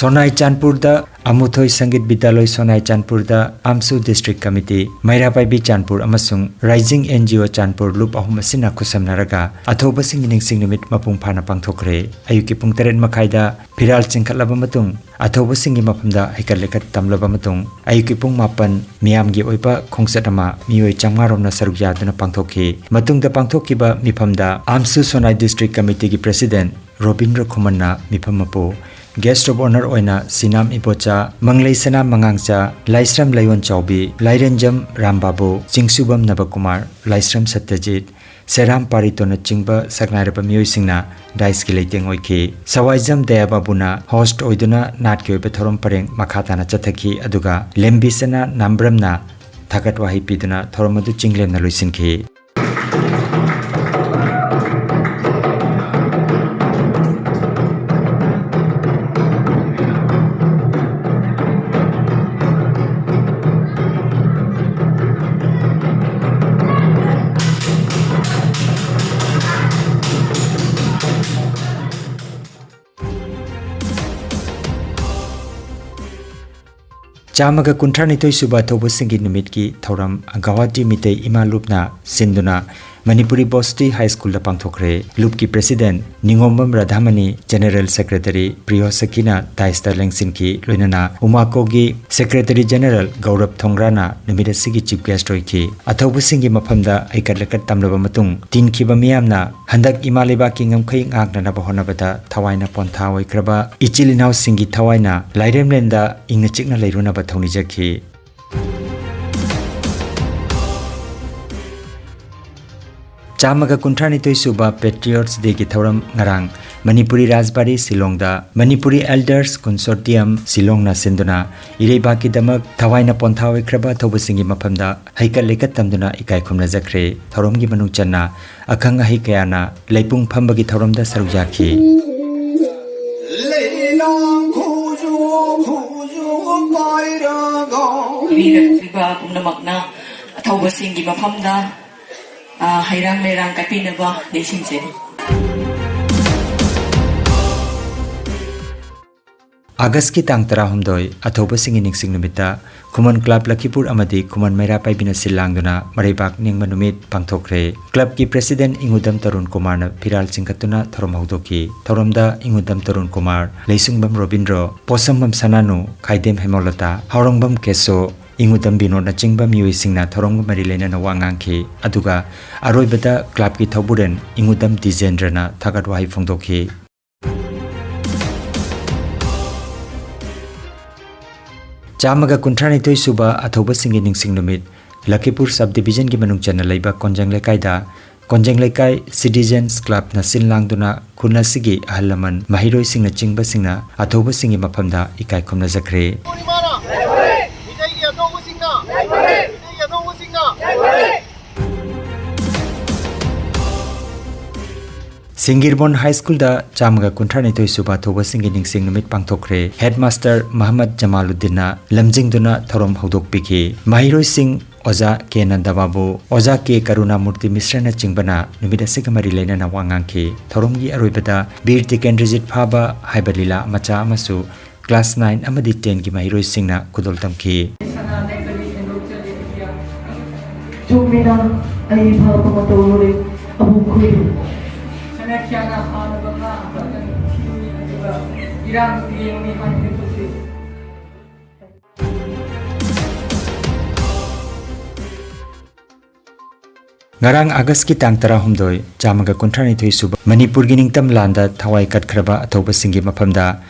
ꯁꯣꯅꯥꯏ ꯆꯥꯟꯄꯨꯔꯗ ꯑꯃꯨꯊꯣꯏ ꯁꯪꯒꯤꯠ ꯕꯤꯗ꯭ꯌꯥꯂꯣꯏ ꯁꯣꯅꯥꯏ ꯆꯥꯟꯄꯨꯔꯗ ꯑꯝꯁꯨ ꯗꯤꯁꯇ꯭ꯔꯤꯛ ꯀꯃꯤꯇꯤ, ꯃꯩꯔꯥ ꯄꯥꯏꯕꯤ ꯆꯥꯟꯄꯨꯔ ꯑꯃꯁꯨꯡ ꯔꯥꯏꯖꯤꯡ ꯑꯦꯟ ꯖꯤ ꯑꯣ ꯆꯥꯟꯄꯨꯔ ꯂꯨꯞ ꯑꯍꯨꯝ ꯑꯁꯤꯅ ꯈꯨꯠꯁꯝꯅꯔꯒ ꯑꯊꯧꯕꯁꯤꯡꯒꯤ ꯅꯤꯡꯁꯤꯡ ꯅꯨꯃꯤꯠ ꯃꯄꯨꯡ ꯐꯥꯅ ꯄꯥꯡꯊꯣꯛꯈ꯭ꯔꯦ꯫ ꯑꯌꯨꯛꯀꯤ ꯄꯨꯡ ꯇꯔꯦꯠ ꯃꯈꯥꯏꯗ ꯐꯤꯔꯥꯜ ꯆꯤꯡꯈꯠꯂꯕ ꯃꯇꯨꯡ, ꯑꯊꯧꯕꯁꯤꯡꯒꯤ ꯃꯐꯝꯗ ꯍꯩꯀꯠ ꯂꯩꯀꯠ ꯇꯝꯂꯕ ꯃꯇꯨꯡ, ꯑꯌꯨꯛꯀꯤ ꯄꯨꯡ ꯃꯥꯄꯟ ꯃꯤꯌꯥꯝꯒꯤ ꯑꯣꯏꯕ ꯈꯣꯡꯆꯠ ꯑꯃ ꯃꯤꯑꯣꯏ ꯆꯥꯝꯃꯉꯥ ꯔꯣꯝꯅ ꯁꯔꯨꯛ ꯌꯥꯗꯨꯅ ꯄꯥꯡꯊꯣꯛꯈꯤ꯫ ꯃꯇꯨꯡꯗ ꯄꯥꯡꯊꯣꯛꯈꯤꯕ ꯃꯤꯐꯝꯗ ꯑꯝꯁꯨ ꯁꯣꯅꯥꯏ ꯗꯤꯁꯇ꯭ꯔꯤꯛ ꯀꯃꯤꯇꯤꯒꯤ ꯄ꯭ꯔꯦꯁꯤꯗꯦꯟꯠ ꯔꯣꯕꯤꯟꯗ꯭ꯔ ꯈꯨꯃꯟꯅ ꯃꯤꯐꯝ ꯃꯄꯨ, ꯒꯦꯁ꯭ꯠ ꯑꯣꯐ ꯑꯣꯅꯔ ꯑꯣꯏꯅ ꯁꯤꯅꯥꯝ ꯏꯕꯣꯆꯥ, ꯃꯪꯂꯩ ꯁꯅꯥ ꯃꯉꯥꯡꯆꯥ, ꯂꯥꯏꯁ꯭ꯔꯝ ꯂꯥꯏꯌꯣꯟ ꯆꯥꯎꯕꯤ, ꯂꯥꯏꯔꯦꯟꯖꯝ ꯔꯥꯝꯕꯥꯕꯨ, ꯆꯤꯡꯁꯨꯕꯝ ꯅꯕꯀꯨꯃꯥꯔ, ꯂꯥꯏꯁ꯭ꯔꯝ ꯁꯠꯇꯖꯤꯠ, ꯁꯦꯔꯥꯝ ꯄꯥꯔꯤꯇꯣꯅꯆꯤꯡꯕ ꯁꯛꯅꯥꯏꯔꯕ ꯃꯤꯑꯣꯏꯁꯤꯡꯅ ꯗꯥꯏꯁꯀꯤ ꯂꯩꯇꯦꯡ ꯑꯣꯏꯈꯤ꯫ ꯁꯋꯥꯏꯖꯝ ꯗꯌꯥꯕꯥꯕꯨꯅ ꯍꯣꯁ꯭ꯠ ꯑꯣꯏꯗꯨꯅ ꯅꯥꯠꯀꯤ ꯑꯣꯏꯕ ꯊꯧꯔꯝ ꯄꯔꯦꯡ ꯃꯈꯥ ꯇꯥꯅ ꯆꯠꯊꯈꯤ, ꯑꯗꯨꯒ ꯂꯦꯝꯕꯤꯁꯅꯥ ꯅꯥꯝꯕ꯭ꯔꯝꯅ ꯊꯥꯒꯠ ꯋꯥꯍꯩ ꯄꯤꯗꯨꯅ ꯊꯧꯔꯝ ꯑꯗꯨ ꯆꯤꯡꯂꯦꯝꯅ ꯂꯣꯏꯁꯤꯟꯈꯤ꯫ ꯆꯥꯝꯃꯒ ꯀꯨꯟꯊ꯭ꯔꯥꯅꯤꯊꯣꯏ ꯁꯨꯕ ꯊꯧꯕꯁꯤꯡꯒꯤ ꯅꯨꯃꯤꯠꯀꯤ ꯊꯧꯔꯝ ꯒꯧꯍꯥꯇꯤ ꯃꯤꯇꯩ ꯏꯃꯥ ꯂꯨꯞꯅ ꯁꯤꯟꯗꯨꯅ ꯃꯅꯤꯄꯨꯔꯤ ꯕꯣꯁꯇꯤ ꯍꯥꯏ ꯁ꯭ꯀꯨꯜꯗ ꯄꯥꯡꯊꯣꯛꯈ꯭ꯔꯦ꯫ ꯂꯨꯞꯀꯤ ꯄ꯭ꯔꯦꯁꯤꯗꯦꯟꯠ ꯅꯤꯉꯣꯝꯕꯝ ꯔꯥꯙꯥꯃꯅꯤ, ꯖꯦꯅꯦꯔꯦꯜ ꯁꯦꯀ꯭ꯔꯦꯇꯔꯤ ꯄ꯭ꯔꯤꯌꯣ ꯁꯈꯤꯅ ꯗꯥꯏꯁꯇ ꯂꯦꯡꯁꯤꯟꯈꯤ, ꯂꯣꯏꯅꯅ ꯎꯃꯥꯀꯣꯒꯤ ꯁꯦꯀ꯭ꯔꯦꯇꯔꯤ ꯖꯦꯅꯦꯔꯦꯜ ꯒꯧꯔꯕ ꯊꯣꯡꯒ꯭ꯔꯥꯅ ꯅꯨꯃꯤꯠ ꯑꯁꯤꯒꯤ ꯆꯤꯐ ꯒꯦꯁ꯭ꯠ ꯑꯣꯏꯈꯤ꯫ ꯑꯊꯧꯕꯁꯤꯡꯒꯤ ꯃꯐꯝꯗ ꯍꯩꯀꯠ ꯂꯩꯀꯠ ꯇꯝꯂꯕ ꯃꯇꯨꯡ, ꯇꯤꯟꯈꯤꯕ ꯃꯤꯌꯥꯝꯅ ꯍꯟꯗꯛ ꯏꯃꯥ ꯂꯩꯕꯥꯛꯀꯤ ꯉꯝꯈꯩ ꯉꯥꯛꯅꯅꯕ ꯍꯣꯠꯅꯕꯗ ꯊꯋꯥꯏꯅ ꯄꯣꯟꯊꯥ ꯑꯣꯏꯈ꯭ꯔꯕ ꯏꯆꯤꯜ ꯏꯅꯥꯎꯁꯤꯡꯒꯤ ꯊꯋꯥꯏꯅ ꯂꯥꯏꯔꯦꯝꯂꯦꯟꯗ ꯏꯪꯅ ꯆꯤꯛꯅ ꯂꯩꯔꯨꯅꯕ ꯊꯧꯅꯤꯖꯈꯤ꯫ ꯆꯥꯝꯃꯒ ꯀꯨꯟꯊ꯭ꯔꯥꯅꯤꯊꯣꯏ ꯁꯨꯕ ꯄꯦꯇ꯭ꯔꯤꯌꯣꯠꯁ ꯗꯦꯒꯤ ꯊꯧꯔꯝ ꯉꯔꯥꯡ ꯃꯅꯤꯄꯨꯔꯤ ꯔꯥꯖꯕꯥꯔꯤ ꯁꯤꯂꯣꯡꯗ ꯃꯅꯤꯄꯨꯔꯤ ꯑꯦꯜꯗꯔꯁ ꯀꯟꯁꯣꯔꯇꯤꯌꯝ ꯁꯤꯂꯣꯡꯅ ꯁꯤꯟꯗꯨꯅ ꯏꯔꯩꯕꯥꯛꯀꯤꯗꯃꯛ ꯊꯋꯥꯏꯅ ꯄꯣꯟꯊꯥ ꯑꯣꯏꯈ꯭ꯔꯕ ꯑꯊꯧꯕꯁꯤꯡꯒꯤ ꯃꯐꯝꯗ ꯍꯩꯀꯠ ꯂꯩꯀꯠ ꯇꯝꯗꯨꯅ ꯏꯀꯥꯏ ꯈꯨꯝꯅꯖꯈ꯭ꯔꯦ꯫ ꯊꯧꯔꯝꯒꯤ ꯃꯅꯨꯡ ꯆꯟꯅ ꯑꯈꯪ ꯑꯍꯩ ꯀꯌꯥꯅ ꯂꯩꯄꯨꯡ ꯐꯝꯕꯒꯤ ꯊꯧꯔꯝꯗ ꯁꯔꯨꯛ ꯌꯥꯈꯤ꯫ ꯃꯤꯔꯛ ꯊꯤꯕ ꯄꯨꯝꯅꯃꯛꯅ ꯑꯊꯧꯕꯁꯤꯡꯒꯤ ꯃꯐꯝꯗ, ꯑ, ꯍꯩꯔꯥꯡ ꯂꯩꯔꯥꯡ ꯀꯠꯄꯤꯅꯕ ꯅꯤꯡꯁꯤꯡꯖꯔꯤ꯫ ꯑꯥꯒꯁꯀꯤ ꯇꯥꯡ ꯇꯔꯥꯍꯨꯝꯗꯣꯏ, ꯑꯊꯧꯕꯁꯤꯡꯒꯤ ꯅꯤꯡꯁꯤꯡ ꯅꯨꯃꯤꯠꯇ ꯈꯨꯃꯟ ꯀ꯭ꯂꯕ ꯂꯈꯤꯄꯨꯔ ꯑꯃꯗꯤ ꯈꯨꯃꯟ ꯃꯩꯔꯥ ꯄꯥꯏꯕꯤꯅ ꯁꯤꯜ ꯂꯥꯡꯗꯨꯅ ꯃꯔꯩꯕꯥꯛ ꯅꯤꯡꯕ ꯅꯨꯃꯤꯠ ꯄꯥꯡꯊꯣꯛꯈ꯭ꯔꯦ꯫ ꯀ꯭ꯂꯕꯀꯤ ꯄ꯭ꯔꯦꯁꯤꯗꯦꯟꯠ ꯏꯉꯨꯗꯝ ꯇꯔꯨꯟ ꯀꯨꯃꯥꯔꯅ ꯐꯤꯔꯥꯜ ꯆꯤꯡꯈꯠꯇꯨꯅ ꯊꯧꯔꯝ ꯍꯧꯗꯣꯛꯈꯤ꯫ ꯊꯧꯔꯝꯗ ꯏꯉꯨꯗꯝ ꯇꯔꯨꯟ ꯀꯨꯃꯥꯔ, ꯂꯩꯁꯨꯡꯕꯝ ꯔꯣꯕꯤꯟꯗ꯭ꯔꯣ, ꯄꯣꯠꯁꯪꯕꯝ ꯁꯅꯥꯅꯨ, ꯈꯥꯏꯗꯦꯝ ꯍꯦꯃꯧꯂꯇꯥ, ꯍꯥꯎꯔꯪꯕꯝ ꯀꯦꯁꯣ, ꯏꯉꯨꯗꯝ ꯕꯤꯅꯣꯗꯅꯆꯤꯡꯕ ꯃꯤꯑꯣꯏꯁꯤꯡꯅ ꯊꯧꯔꯝꯒ ꯃꯔꯤ ꯂꯩꯅꯅ ꯋꯥ ꯉꯥꯡꯈꯤ꯫ ꯑꯗꯨꯒ ꯑꯔꯣꯏꯕꯗ ꯀ꯭ꯂꯕꯀꯤ ꯊꯧꯕꯨꯔꯦꯟ ꯏꯉꯨꯗꯝ ꯗꯤꯖꯦꯟꯗ꯭ꯔꯅ ꯊꯥꯒꯠ ꯋꯥꯍꯩ ꯐꯣꯡꯗꯣꯛꯈꯤ꯫ ꯆꯥꯝꯃꯒ ꯀꯨꯟꯊ꯭ꯔꯥꯅꯤꯊꯣꯏ ꯁꯨꯕ ꯑꯊꯧꯕꯁꯤꯡꯒꯤ ꯅꯤꯡꯁꯤꯡ ꯅꯨꯃꯤꯠ ꯂꯈꯤꯄꯨꯔ ꯁꯕ ꯗꯤꯕꯤꯖꯟꯒꯤ ꯃꯅꯨꯡ ꯆꯟꯅ ꯂꯩꯕ ꯀꯣꯟꯖꯪ ꯂꯩꯀꯥꯏꯗ ꯀꯣꯟꯖꯪ ꯂꯩꯀꯥꯏ ꯁꯤꯇꯤꯖꯦꯟꯁ ꯀ꯭ꯂꯕꯅ ꯁꯤꯜ ꯂꯥꯡꯗꯨꯅ ꯈꯨꯟ ꯑꯁꯤꯒꯤ ꯑꯍꯜ ꯂꯃꯟ, ꯃꯍꯩꯔꯣꯏꯁꯤꯡꯅꯆꯤꯡꯕꯁꯤꯡꯅ ꯑꯊꯧꯕꯁꯤꯡꯒꯤ ꯃꯐꯝꯗ ꯏꯀꯥꯏ ꯈꯨꯝꯅꯖꯈ꯭ꯔꯦ꯫ ꯄꯨꯔꯅꯤꯃꯥꯅ ꯃꯤꯇꯩꯒꯤ ꯑꯊꯧꯕꯁꯤꯡꯅ, ꯃꯤꯇꯩꯒꯤ ꯑꯊꯧꯕꯁꯤꯡꯅ꯫ ꯁꯤꯡꯒꯤꯔꯕꯣꯟ ꯍꯥꯏ ꯁ꯭ꯀꯨꯜꯗ ꯆꯥꯝꯃꯒ ꯀꯨꯟꯊ꯭ꯔꯥꯅꯤꯊꯣꯏ ꯁꯨꯕ ꯑꯊꯧꯕꯁꯤꯡꯒꯤ ꯅꯤꯡꯁꯤꯡ ꯅꯨꯃꯤꯠ ꯄꯥꯡꯊꯣꯛꯈ꯭ꯔꯦ꯫ ꯍꯦꯗꯃꯥꯁꯇꯔ ꯃꯍꯃꯗ ꯖꯃꯥꯂꯨꯗꯤꯟꯅ ꯂꯝꯖꯤꯡꯗꯨꯅ ꯊꯧꯔꯝ ꯍꯧꯗꯣꯛꯄꯤꯈꯤ꯫ ꯃꯍꯩꯔꯣꯏꯁꯤꯡ ꯑꯣꯖꯥ ꯀꯦ ꯅꯟꯗꯕꯥꯕꯨ, ꯑꯣꯖꯥ ꯀꯦ ꯀꯔꯨꯅꯥꯃꯨꯔꯇꯤ ꯃꯤꯁ꯭ꯔꯅꯆꯤꯡꯕꯅ ꯅꯨꯃꯤꯠ ꯑꯁꯤꯒ ꯃꯔꯤ ꯂꯩꯅꯅ ꯋꯥ ꯉꯥꯡꯈꯤ꯫ ꯊꯧꯔꯝꯒꯤ ꯑꯔꯣꯏꯕꯗ ꯕꯤꯔ ꯇꯤꯀꯦꯟꯗ꯭ꯔꯖꯤꯠ ꯐꯥꯕ ꯍꯥꯏꯕ ꯂꯤꯂꯥ ꯃꯆꯥ ꯑꯃꯁꯨ ꯀ꯭ꯂꯥꯁ ꯅꯥꯏꯟ ꯑꯃꯗꯤ ꯇꯦꯟꯒꯤ ꯃꯍꯩꯔꯣꯏꯁꯤꯡꯅ ꯈꯨꯗꯣꯜ ꯇꯝꯈꯤ꯫ ꯁꯅꯥ ꯂꯩꯕꯒꯤ ꯁꯦꯟꯗꯣꯛ ꯆꯠꯂꯤ ꯏꯕꯦꯝ꯫ ꯆꯨꯝꯃꯤꯅ ꯑꯩ ꯐꯥꯕ ꯃꯇꯧ ꯎꯔꯦ ꯑꯕꯨꯡ ꯈꯣꯏꯔꯨ꯫ ꯁꯅꯥꯈ꯭ꯌꯥꯅ ꯐꯥꯅꯕ ꯉꯥ ꯑꯃꯈꯛꯇꯪ ꯊꯤꯔꯨꯏ ꯑꯗꯨꯒ ꯏꯔꯥꯡ ꯌꯦꯡꯉꯤ ꯍꯥꯏꯅ ꯊꯣꯛꯈꯤ꯫ ꯉꯔꯥꯡ ꯑꯥꯒꯁꯀꯤ ꯇꯥꯡ ꯇꯔꯥꯍꯨꯝꯗꯣꯏ, ꯆꯥꯝꯃꯒ ꯀꯨꯟꯊ꯭ꯔꯥꯅꯤꯊꯣꯏ ꯁꯨꯕ ꯃꯅꯤꯄꯨꯔꯒꯤ ꯅꯤꯡꯇꯝ ꯂꯥꯟꯗ ꯊꯋꯥꯏ ꯀꯠꯈ꯭ꯔꯕ ꯑꯊꯧꯕꯁꯤꯡꯒꯤ ꯃꯐꯝꯗ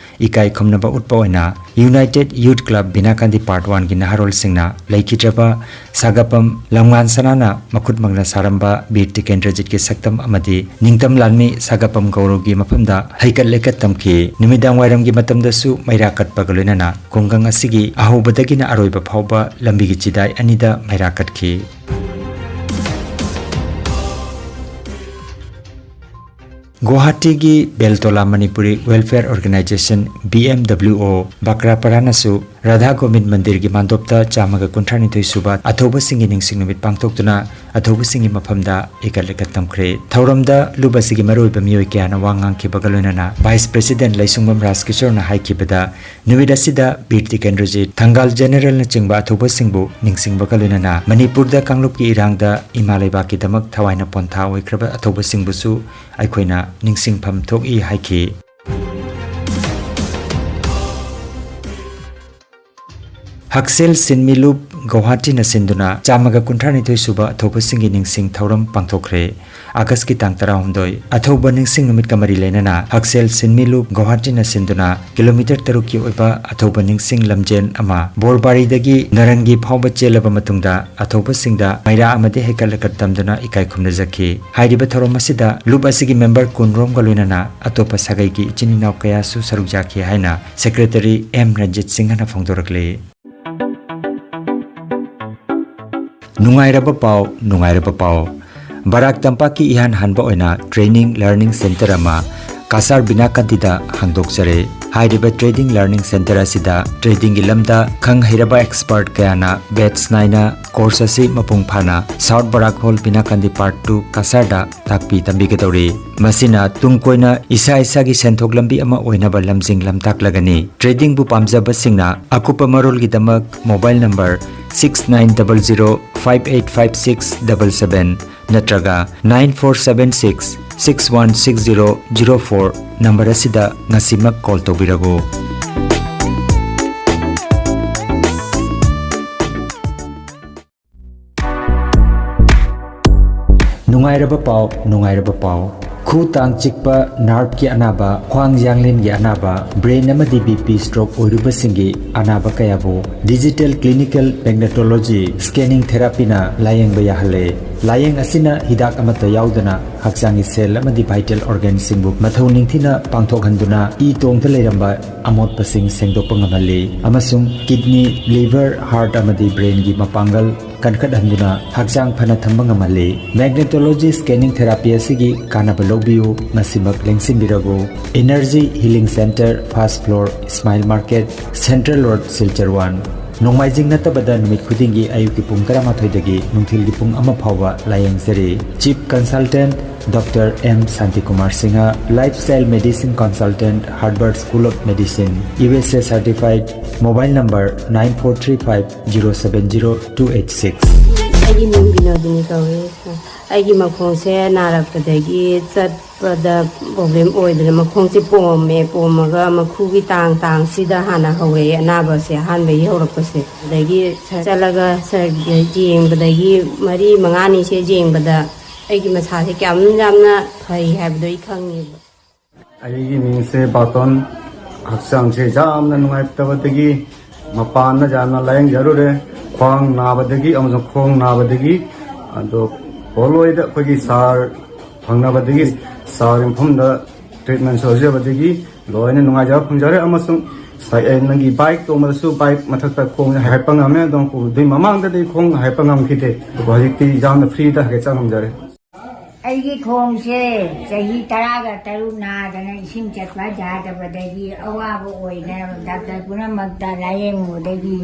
ꯏꯀꯥꯏ ꯈꯨꯝꯅꯕ ꯎꯠꯄ ꯑꯣꯏꯅ United Youth Club ꯕꯤꯅꯥꯀꯥꯟꯗꯤ Part One ꯒꯤ ꯅꯍꯥꯔꯣꯜꯁꯤꯡꯅ ꯂꯩꯈꯤꯗ꯭ꯔꯕ ꯁꯥꯒꯥꯄꯝ ꯂꯝꯉꯥꯟ ꯁꯅꯥꯅ ꯃꯈꯨꯠꯃꯛꯅ ꯁꯥꯔꯝꯕ ꯕꯤꯔ ꯇꯤꯀꯦꯟꯗ꯭ꯔꯖꯤꯠꯀꯤ ꯁꯛꯇꯝ ꯑꯃꯗꯤ ꯅꯤꯡꯇꯝ ꯂꯥꯟꯃꯤ ꯁꯥꯒꯥꯄꯝ ꯒꯧꯔꯧꯒꯤ ꯃꯐꯝꯗ ꯍꯩꯀꯠ ꯂꯩꯀꯠ ꯇꯝꯈꯤ꯫ ꯅꯨꯃꯤꯗꯥꯡ ꯋꯥꯏꯔꯝꯒꯤ ꯃꯇꯝꯗꯁꯨ ꯃꯩꯔꯥ ꯀꯠꯄꯒ ꯂꯣꯏꯅꯅ ꯈꯨꯡꯒꯪ ꯑꯁꯤꯒꯤ ꯑꯍꯧꯕꯗꯒꯤꯅ ꯑꯔꯣꯏꯕ ꯐꯥꯎꯕ ꯂꯝꯕꯤꯒꯤ ꯆꯤꯗꯥꯏ ꯑꯅꯤꯗ ꯃꯩꯔꯥ ꯀꯠꯈꯤ꯫ ꯒꯨꯋꯥꯍꯥꯇꯤꯒꯤ ꯕꯦꯜꯇꯣꯂꯥ Manipuri Welfare Organisation, B M W O, ꯕꯀ꯭ꯔꯥꯄꯔꯥꯅꯁꯨ Radha Gobin ꯃꯟꯗꯤꯔꯒꯤ ꯃꯥꯟꯗꯣꯞꯇ ꯆꯥꯝꯃꯒ ꯀꯨꯟꯊ꯭ꯔꯥ ꯅꯤꯊꯣꯏ ꯁꯨꯕ ꯑꯊꯧꯕꯁꯤꯡꯒꯤ ꯅꯤꯡꯁꯤꯡ ꯅꯨꯃꯤꯠ ꯄꯥꯡꯊꯣꯛꯇꯨꯅ ꯑꯊꯧꯕꯁꯤꯡꯒꯤ ꯃꯐꯝꯗ ꯏꯀꯠ ꯏꯀꯠ ꯇꯝꯈ꯭ꯔꯦ꯫ ꯊꯧꯔꯝꯗ ꯂꯨꯞ ꯑꯁꯤꯒꯤ ꯃꯔꯨꯑꯣꯏꯕ ꯃꯤꯑꯣꯏ ꯀꯌꯥꯅ ꯋꯥ ꯉꯥꯡꯈꯤꯕꯒ ꯂꯣꯏꯅꯅ Vice President ꯂꯩꯁꯨꯡꯕꯝ ꯔꯥꯖꯀꯤꯁꯣꯔꯅ ꯍꯥꯏꯈꯤꯕꯗ, ꯅꯨꯃꯤꯠ ꯑꯁꯤꯗ ꯕꯤꯔ ꯇꯤꯀꯦꯟꯗ꯭ꯔꯖꯤꯠ, ꯊꯪꯒꯥꯜ ꯖꯦꯅꯔꯦꯜꯅꯆꯤꯡꯕ ꯑꯊꯧꯕꯁꯤꯡꯕꯨ ꯅꯤꯡꯁꯤꯡꯕꯒ ꯂꯣꯏꯅꯅ ꯃꯅꯤꯄꯨꯔꯗ ꯀꯥꯡꯂꯨꯞꯀꯤ ꯏꯔꯥꯡꯗ ꯏꯃꯥ ꯂꯩꯕꯥꯛꯀꯤꯗꯃꯛ ꯊꯋꯥꯏꯅ ꯄꯣꯟꯊꯥ ꯑꯣꯏꯈ꯭ꯔꯕ ꯑꯊꯧꯕꯁꯤꯡꯕꯨꯁꯨ ꯑꯩꯈꯣꯏꯅ ꯅꯤꯡꯁꯤꯡꯐꯝ ꯊꯣꯛꯏ ꯍꯥꯏꯈꯤ꯫ ꯍꯛꯁꯦꯜ ꯁꯤꯟꯃꯤ ꯂꯨꯞ ꯒꯧꯍꯥꯇꯤꯅ ꯁꯤꯟꯗꯨꯅ ꯆꯥꯝꯃꯒ ꯀꯨꯟꯊ꯭ꯔꯥ ꯅꯤꯊꯣꯏ ꯁꯨꯕ ꯑꯊꯧꯕꯁꯤꯡꯒꯤ ꯅꯤꯡꯁꯤꯡ ꯊꯧꯔꯝ ꯄꯥꯡꯊꯣꯛꯈ꯭ꯔꯦ꯫ ꯑꯥꯒꯁꯀꯤ ꯇꯥꯡ ꯇꯔꯥꯍꯨꯝꯗꯣꯏ, ꯑꯊꯧꯕ ꯅꯤꯡꯁꯤꯡ ꯅꯨꯃꯤꯠꯀ ꯃꯔꯤ ꯂꯩꯅꯅ ꯍꯛꯁꯦꯜ ꯁꯤꯟꯃꯤ ꯂꯨꯞ ꯒꯧꯍꯥꯇꯤꯅ ꯁꯤꯟꯗꯨꯅ ꯀꯤꯂꯣꯃꯤꯇꯔ ꯇꯔꯨꯛꯀꯤ ꯑꯣꯏꯕ ꯑꯊꯧꯕ ꯅꯤꯡꯁꯤꯡ ꯂꯝꯖꯦꯟ ꯑꯃ ꯕꯣꯔꯕꯥꯔꯤꯗꯒꯤ ꯅꯔꯪꯒꯤ ꯐꯥꯎꯕ ꯆꯦꯜꯂꯕ ꯃꯇꯨꯡꯗ ꯑꯊꯧꯕꯁꯤꯡꯗ ꯃꯩꯔꯥ ꯑꯃꯗꯤ ꯍꯩꯀꯠ ꯂꯩꯀꯠ ꯇꯝꯗꯨꯅ ꯏꯀꯥꯏ ꯈꯨꯝꯅꯖꯈꯤ꯫ ꯍꯥꯏꯔꯤꯕ ꯊꯧꯔꯝ ꯑꯁꯤꯗ ꯂꯨꯞ ꯑꯁꯤꯒꯤ ꯃꯦꯝꯕꯔ ꯀꯨꯟꯔꯣꯝꯒ ꯂꯣꯏꯅꯅ ꯑꯇꯣꯞꯄ ꯁꯥꯒꯩꯒꯤ ꯏꯆꯤꯟ ꯏꯅꯥꯎ ꯀꯌꯥꯁꯨ ꯁꯔꯨꯛ ꯌꯥꯈꯤ ꯍꯥꯏꯅ Secretary ꯑꯦꯝ ꯔꯟꯖꯤꯠ ꯁꯤꯡꯍꯅ ꯐꯣꯡꯗꯣꯔꯛꯂꯤ꯫ ꯅꯨꯡꯉꯥꯏꯔꯕ ꯄꯥꯎ, ꯅꯨꯡꯉꯥꯏꯔꯕ ꯄꯥꯎ꯫ ꯕꯔꯥꯛ ꯇꯝꯄꯥꯛꯀꯤ ꯏꯍꯥꯟ ꯍꯥꯟꯕ ꯑꯣꯏꯅ Training Learning Center ꯑꯃ ꯀꯁꯥꯔ ꯕꯤꯅꯥꯀꯟꯗꯤꯗ ꯍꯥꯡꯗꯣꯛꯆꯔꯦ꯫ ꯍꯥꯏꯔꯤꯕ Training Learning Center ꯑꯁꯤꯗ tradingꯒꯤ ꯂꯝꯗ ꯈꯪ ꯍꯩꯔꯕ expert ꯀꯌꯥꯅ batch ꯅꯥꯏꯅ course ꯑꯁꯤ ꯃꯄꯨꯡ ꯐꯥꯅ South Barak Hall ꯕꯤꯅꯥꯀꯟꯗꯤ Part two ꯀꯁꯥꯔꯗ ꯇꯥꯛꯄꯤ ꯇꯝꯕꯤꯒꯗꯧꯔꯤ꯫ ꯃꯁꯤꯅ ꯇꯨꯡ ꯀꯣꯏꯅ ꯏꯁꯥ ꯏꯁꯥꯒꯤ ꯁꯦꯟꯊꯣꯛ ꯂꯝꯕꯤ ꯑꯃ ꯑꯣꯏꯅꯕ ꯂꯝꯖꯤꯡ ꯂꯝꯇꯥꯛꯂꯒꯅꯤ꯫ Tradingꯕꯨ ꯄꯥꯝꯖꯕꯁꯤꯡꯅ ꯑꯀꯨꯞꯄ ꯃꯔꯣꯜꯒꯤꯗꯃꯛ mobile number six nine double zero five eight five six double seven ꯅꯠꯇ꯭ꯔꯒ nine four seven six six one six zero zero four number ꯑꯁꯤꯗ ꯉꯁꯤꯃꯛ call ꯇꯧꯕꯤꯔꯛꯎ꯫ ꯅꯨꯡꯉꯥꯏꯔꯕ ꯄꯥꯎ, ꯅꯨꯡꯉꯥꯏꯔꯕ ꯄꯥꯎ꯫ ꯈꯨ ꯇꯥꯡ ꯆꯤꯛꯄ, nerveꯀꯤ ꯑꯅꯥꯕ, ꯈ꯭ꯋꯥꯡ ꯌꯥꯡꯂꯦꯟꯒꯤ ꯑꯅꯥꯕ, brain ꯑꯃꯗꯤ B P stroke ꯑꯣꯏꯔꯨꯕꯁꯤꯡꯒꯤ ꯑꯅꯥꯕ ꯀꯌꯥꯕꯨ digital clinical magnetology scanning therapyꯅ ꯂꯥꯌꯦꯡꯕ ꯌꯥꯍꯜꯂꯦ꯫ ꯂꯥꯌꯦꯡ ꯑꯁꯤꯅ ꯍꯤꯗꯥꯛ ꯑꯃꯠꯇ ꯌꯥꯎꯗꯅ ꯍꯛꯆꯥꯡꯒꯤ ꯁꯦꯜ ꯑꯃꯗꯤ ꯚꯥꯏꯇꯦꯜ ꯑꯣꯔꯒꯥꯟꯁꯤꯡꯕꯨ ꯃꯊꯧ ꯅꯤꯡꯊꯤꯅ ꯄꯥꯡꯊꯣꯛꯍꯟꯗꯨꯅ ꯏ ꯇꯣꯡꯗ ꯂꯩꯔꯝꯕ ꯑꯃꯣꯠꯄꯁꯤꯡ ꯁꯦꯡꯗꯣꯛꯄ ꯉꯝꯍꯜꯂꯤ ꯑꯃꯁꯨꯡ ꯀꯤꯗꯅꯤ, ꯂꯤꯚꯔ, ꯍꯥꯔꯠ ꯑꯃꯗꯤ ꯕ꯭ꯔꯦꯟꯒꯤ ꯃꯄꯥꯡꯒꯜ ꯀꯟꯈꯠꯍꯟꯗꯨꯅ ꯍꯛꯆꯥꯡ ꯐꯅ ꯊꯝꯕ ꯉꯝꯍꯜꯂꯤ꯫ Magnetology scanning therapy ꯑꯁꯤꯒꯤ ꯀꯥꯟꯅꯕ ꯂꯧꯕꯤꯌꯨ, ꯉꯁꯤꯃꯛ ꯂꯦꯡꯁꯤꯟꯕꯤꯔꯕꯨ꯫ Energy Healing Center, first floor, Smile Market, Central Road, Silchar one꯫ ꯅꯣꯡꯃꯥꯏꯖꯤꯡ ꯅꯠꯇꯕꯗ ꯅꯨꯃꯤꯠ ꯈꯨꯗꯤꯡꯒꯤ ꯑꯌꯨꯛꯀꯤ ꯄꯨꯡ ꯇꯔꯥꯃꯥꯊꯣꯏꯗꯒꯤ ꯅꯨꯡꯊꯤꯜꯒꯤ ꯄꯨꯡ ꯑꯃ ꯐꯥꯎꯕ ꯂꯥꯌꯦꯡꯖꯔꯤ꯫ Chief Consultant Doctor M Santikumar Singha, Lifestyle Medicine Consultant, Harvard School of Medicine, U S A certified, mobile number nine four three five zero seven zero two eight six꯫ ꯑꯩꯒꯤ ꯃꯤꯡ ꯕꯤꯅꯣꯗꯤꯅꯤ ꯀꯧꯏ꯫ ꯑꯩꯒꯤ ꯃꯈꯣꯡꯁꯦ ꯅꯥꯔꯛꯄꯗꯒꯤ ꯆꯠꯄꯗ ꯄ꯭ꯔꯣꯕ꯭ꯂꯦꯝ ꯑꯣꯏꯗꯅ ꯃꯈꯣꯡꯁꯦ ꯄꯣꯝꯃꯦ꯫ ꯄꯣꯝꯃꯒ ꯃꯈꯨꯒꯤ ꯇꯥꯡ ꯇꯥꯡꯁꯤꯗ ꯍꯥꯟꯅ ꯍꯧꯔꯛꯑꯦ ꯑꯅꯥꯕꯁꯦ, ꯑꯍꯥꯟꯕꯒꯤ ꯍꯧꯔꯛꯄꯁꯦ꯫ ꯑꯗꯒꯤ ꯁꯔ ꯆꯠꯂꯒ ꯁꯔ ꯌꯦꯡꯕꯗꯒꯤ ꯃꯔꯤ ꯃꯉꯥꯅꯤꯁꯦ ꯌꯦꯡꯕꯗ ꯑꯩꯒꯤ ꯃꯁꯥꯁꯦ ꯀꯌꯥꯝ ꯌꯥꯝꯅ ꯐꯩ ꯍꯥꯏꯕꯗꯣ ꯑꯩ ꯈꯪꯉꯦꯕ꯫ ꯑꯩꯒꯤ ꯃꯤꯡꯁꯦ ꯕꯥꯇꯣꯟ꯫ ꯍꯛꯆꯥꯡꯁꯦ ꯌꯥꯝꯅ ꯅꯨꯡꯉꯥꯏꯇꯕꯗꯒꯤ, ꯃꯄꯥꯟꯗ ꯌꯥꯝꯅ ꯂꯥꯌꯦꯡꯖꯔꯨꯔꯦ꯫ ꯈ꯭ꯋꯥꯡ ꯅꯥꯕꯗꯒꯤ ꯑꯃꯁꯨꯡ ꯈꯣꯡ ꯅꯥꯕꯗꯒꯤ, ꯑꯗꯣ ꯄꯣꯂꯣꯏꯗ ꯑꯩꯈꯣꯏꯒꯤ ꯁꯥꯔ ꯐꯪꯅꯕꯗꯒꯤ, ꯁꯥꯔꯒꯤ ꯃꯐꯝꯗ ꯇ꯭ꯔꯤꯠꯃꯦꯟꯁꯨ ꯂꯧꯖꯕꯗꯒꯤ ꯂꯣꯏꯅ ꯅꯨꯡꯉꯥꯏꯖꯕ ꯐꯪꯖꯔꯦ꯫ ꯑꯃꯁꯨꯡ ꯁꯥꯏ-, ꯑꯩ ꯅꯪꯒꯤ ꯕꯥꯏꯛ ꯇꯣꯡꯕꯗꯁꯨ ꯕꯥꯏꯛ ꯃꯊꯛꯇ ꯈꯣꯡ ꯍꯥꯏꯒꯠꯄ ꯉꯝꯃꯦ꯫ ꯑꯗꯨꯝ ꯑꯗꯨꯏ ꯃꯃꯥꯡꯗꯗꯤ ꯈꯣꯡ ꯍꯥꯏꯒꯠꯄ ꯉꯝꯈꯤꯗꯦ, ꯑꯗꯨꯕꯨ ꯍꯧꯖꯤꯛꯇꯤ ꯌꯥꯝꯅ ꯐ꯭ꯔꯤꯗ ꯍꯥꯏꯒꯠꯆ ꯉꯝꯖꯔꯦ꯫ ꯑꯩꯒꯤ ꯈꯣꯡꯁꯦ ꯆꯍꯤ ꯇꯔꯥꯒ ꯇꯔꯨꯛ ꯅꯥꯗꯅ ꯏꯁꯤꯡ ꯆꯠꯄ ꯌꯥꯗꯕꯗꯒꯤ ꯑꯋꯥꯕ ꯑꯣꯏꯅ ꯗꯥꯛꯇꯔ ꯄꯨꯝꯅꯃꯛꯇ ꯂꯥꯌꯦꯡꯕꯗꯒꯤ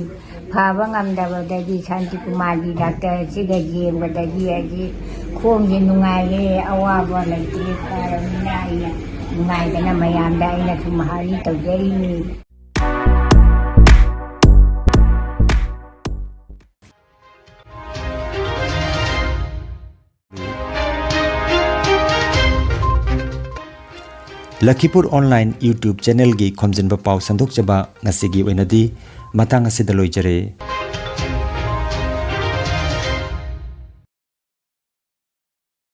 ꯐꯕ ꯉꯝꯗꯕꯗꯒꯤ ꯁꯥꯟꯇꯤꯀꯨꯃꯥꯔꯒꯤ ꯗꯥꯛꯇꯔꯁꯤꯒ ꯌꯦꯡꯕꯗꯒꯤ ꯑꯩꯒꯤ ꯈꯣꯡꯁꯦ ꯅꯨꯡꯉꯥꯏꯔꯦ, ꯑꯋꯥꯕ ꯂꯩꯇ꯭ꯔꯦ, ꯐꯔꯕꯅꯤꯅ ꯑꯩꯅ ꯅꯨꯡꯉꯥꯏꯗꯅ ꯃꯌꯥꯝꯗ ꯑꯩꯅ ꯁꯨꯝ ꯍꯥꯏꯔꯤ ꯇꯧꯖꯔꯤꯅꯤ꯫ ꯂꯈꯤꯄꯨꯔ ꯑꯣꯟꯂꯥꯏꯟ YouTube ꯆꯦꯅꯦꯜꯒꯤ ꯈꯣꯝꯖꯤꯟꯕ ꯄꯥꯎ ꯁꯟꯗꯣꯛꯆꯕ ꯉꯁꯤꯒꯤ ꯑꯣꯏꯅꯗꯤ ꯃꯇꯥꯡ ꯑꯁꯤꯗ ꯂꯣꯏꯖꯔꯦ꯫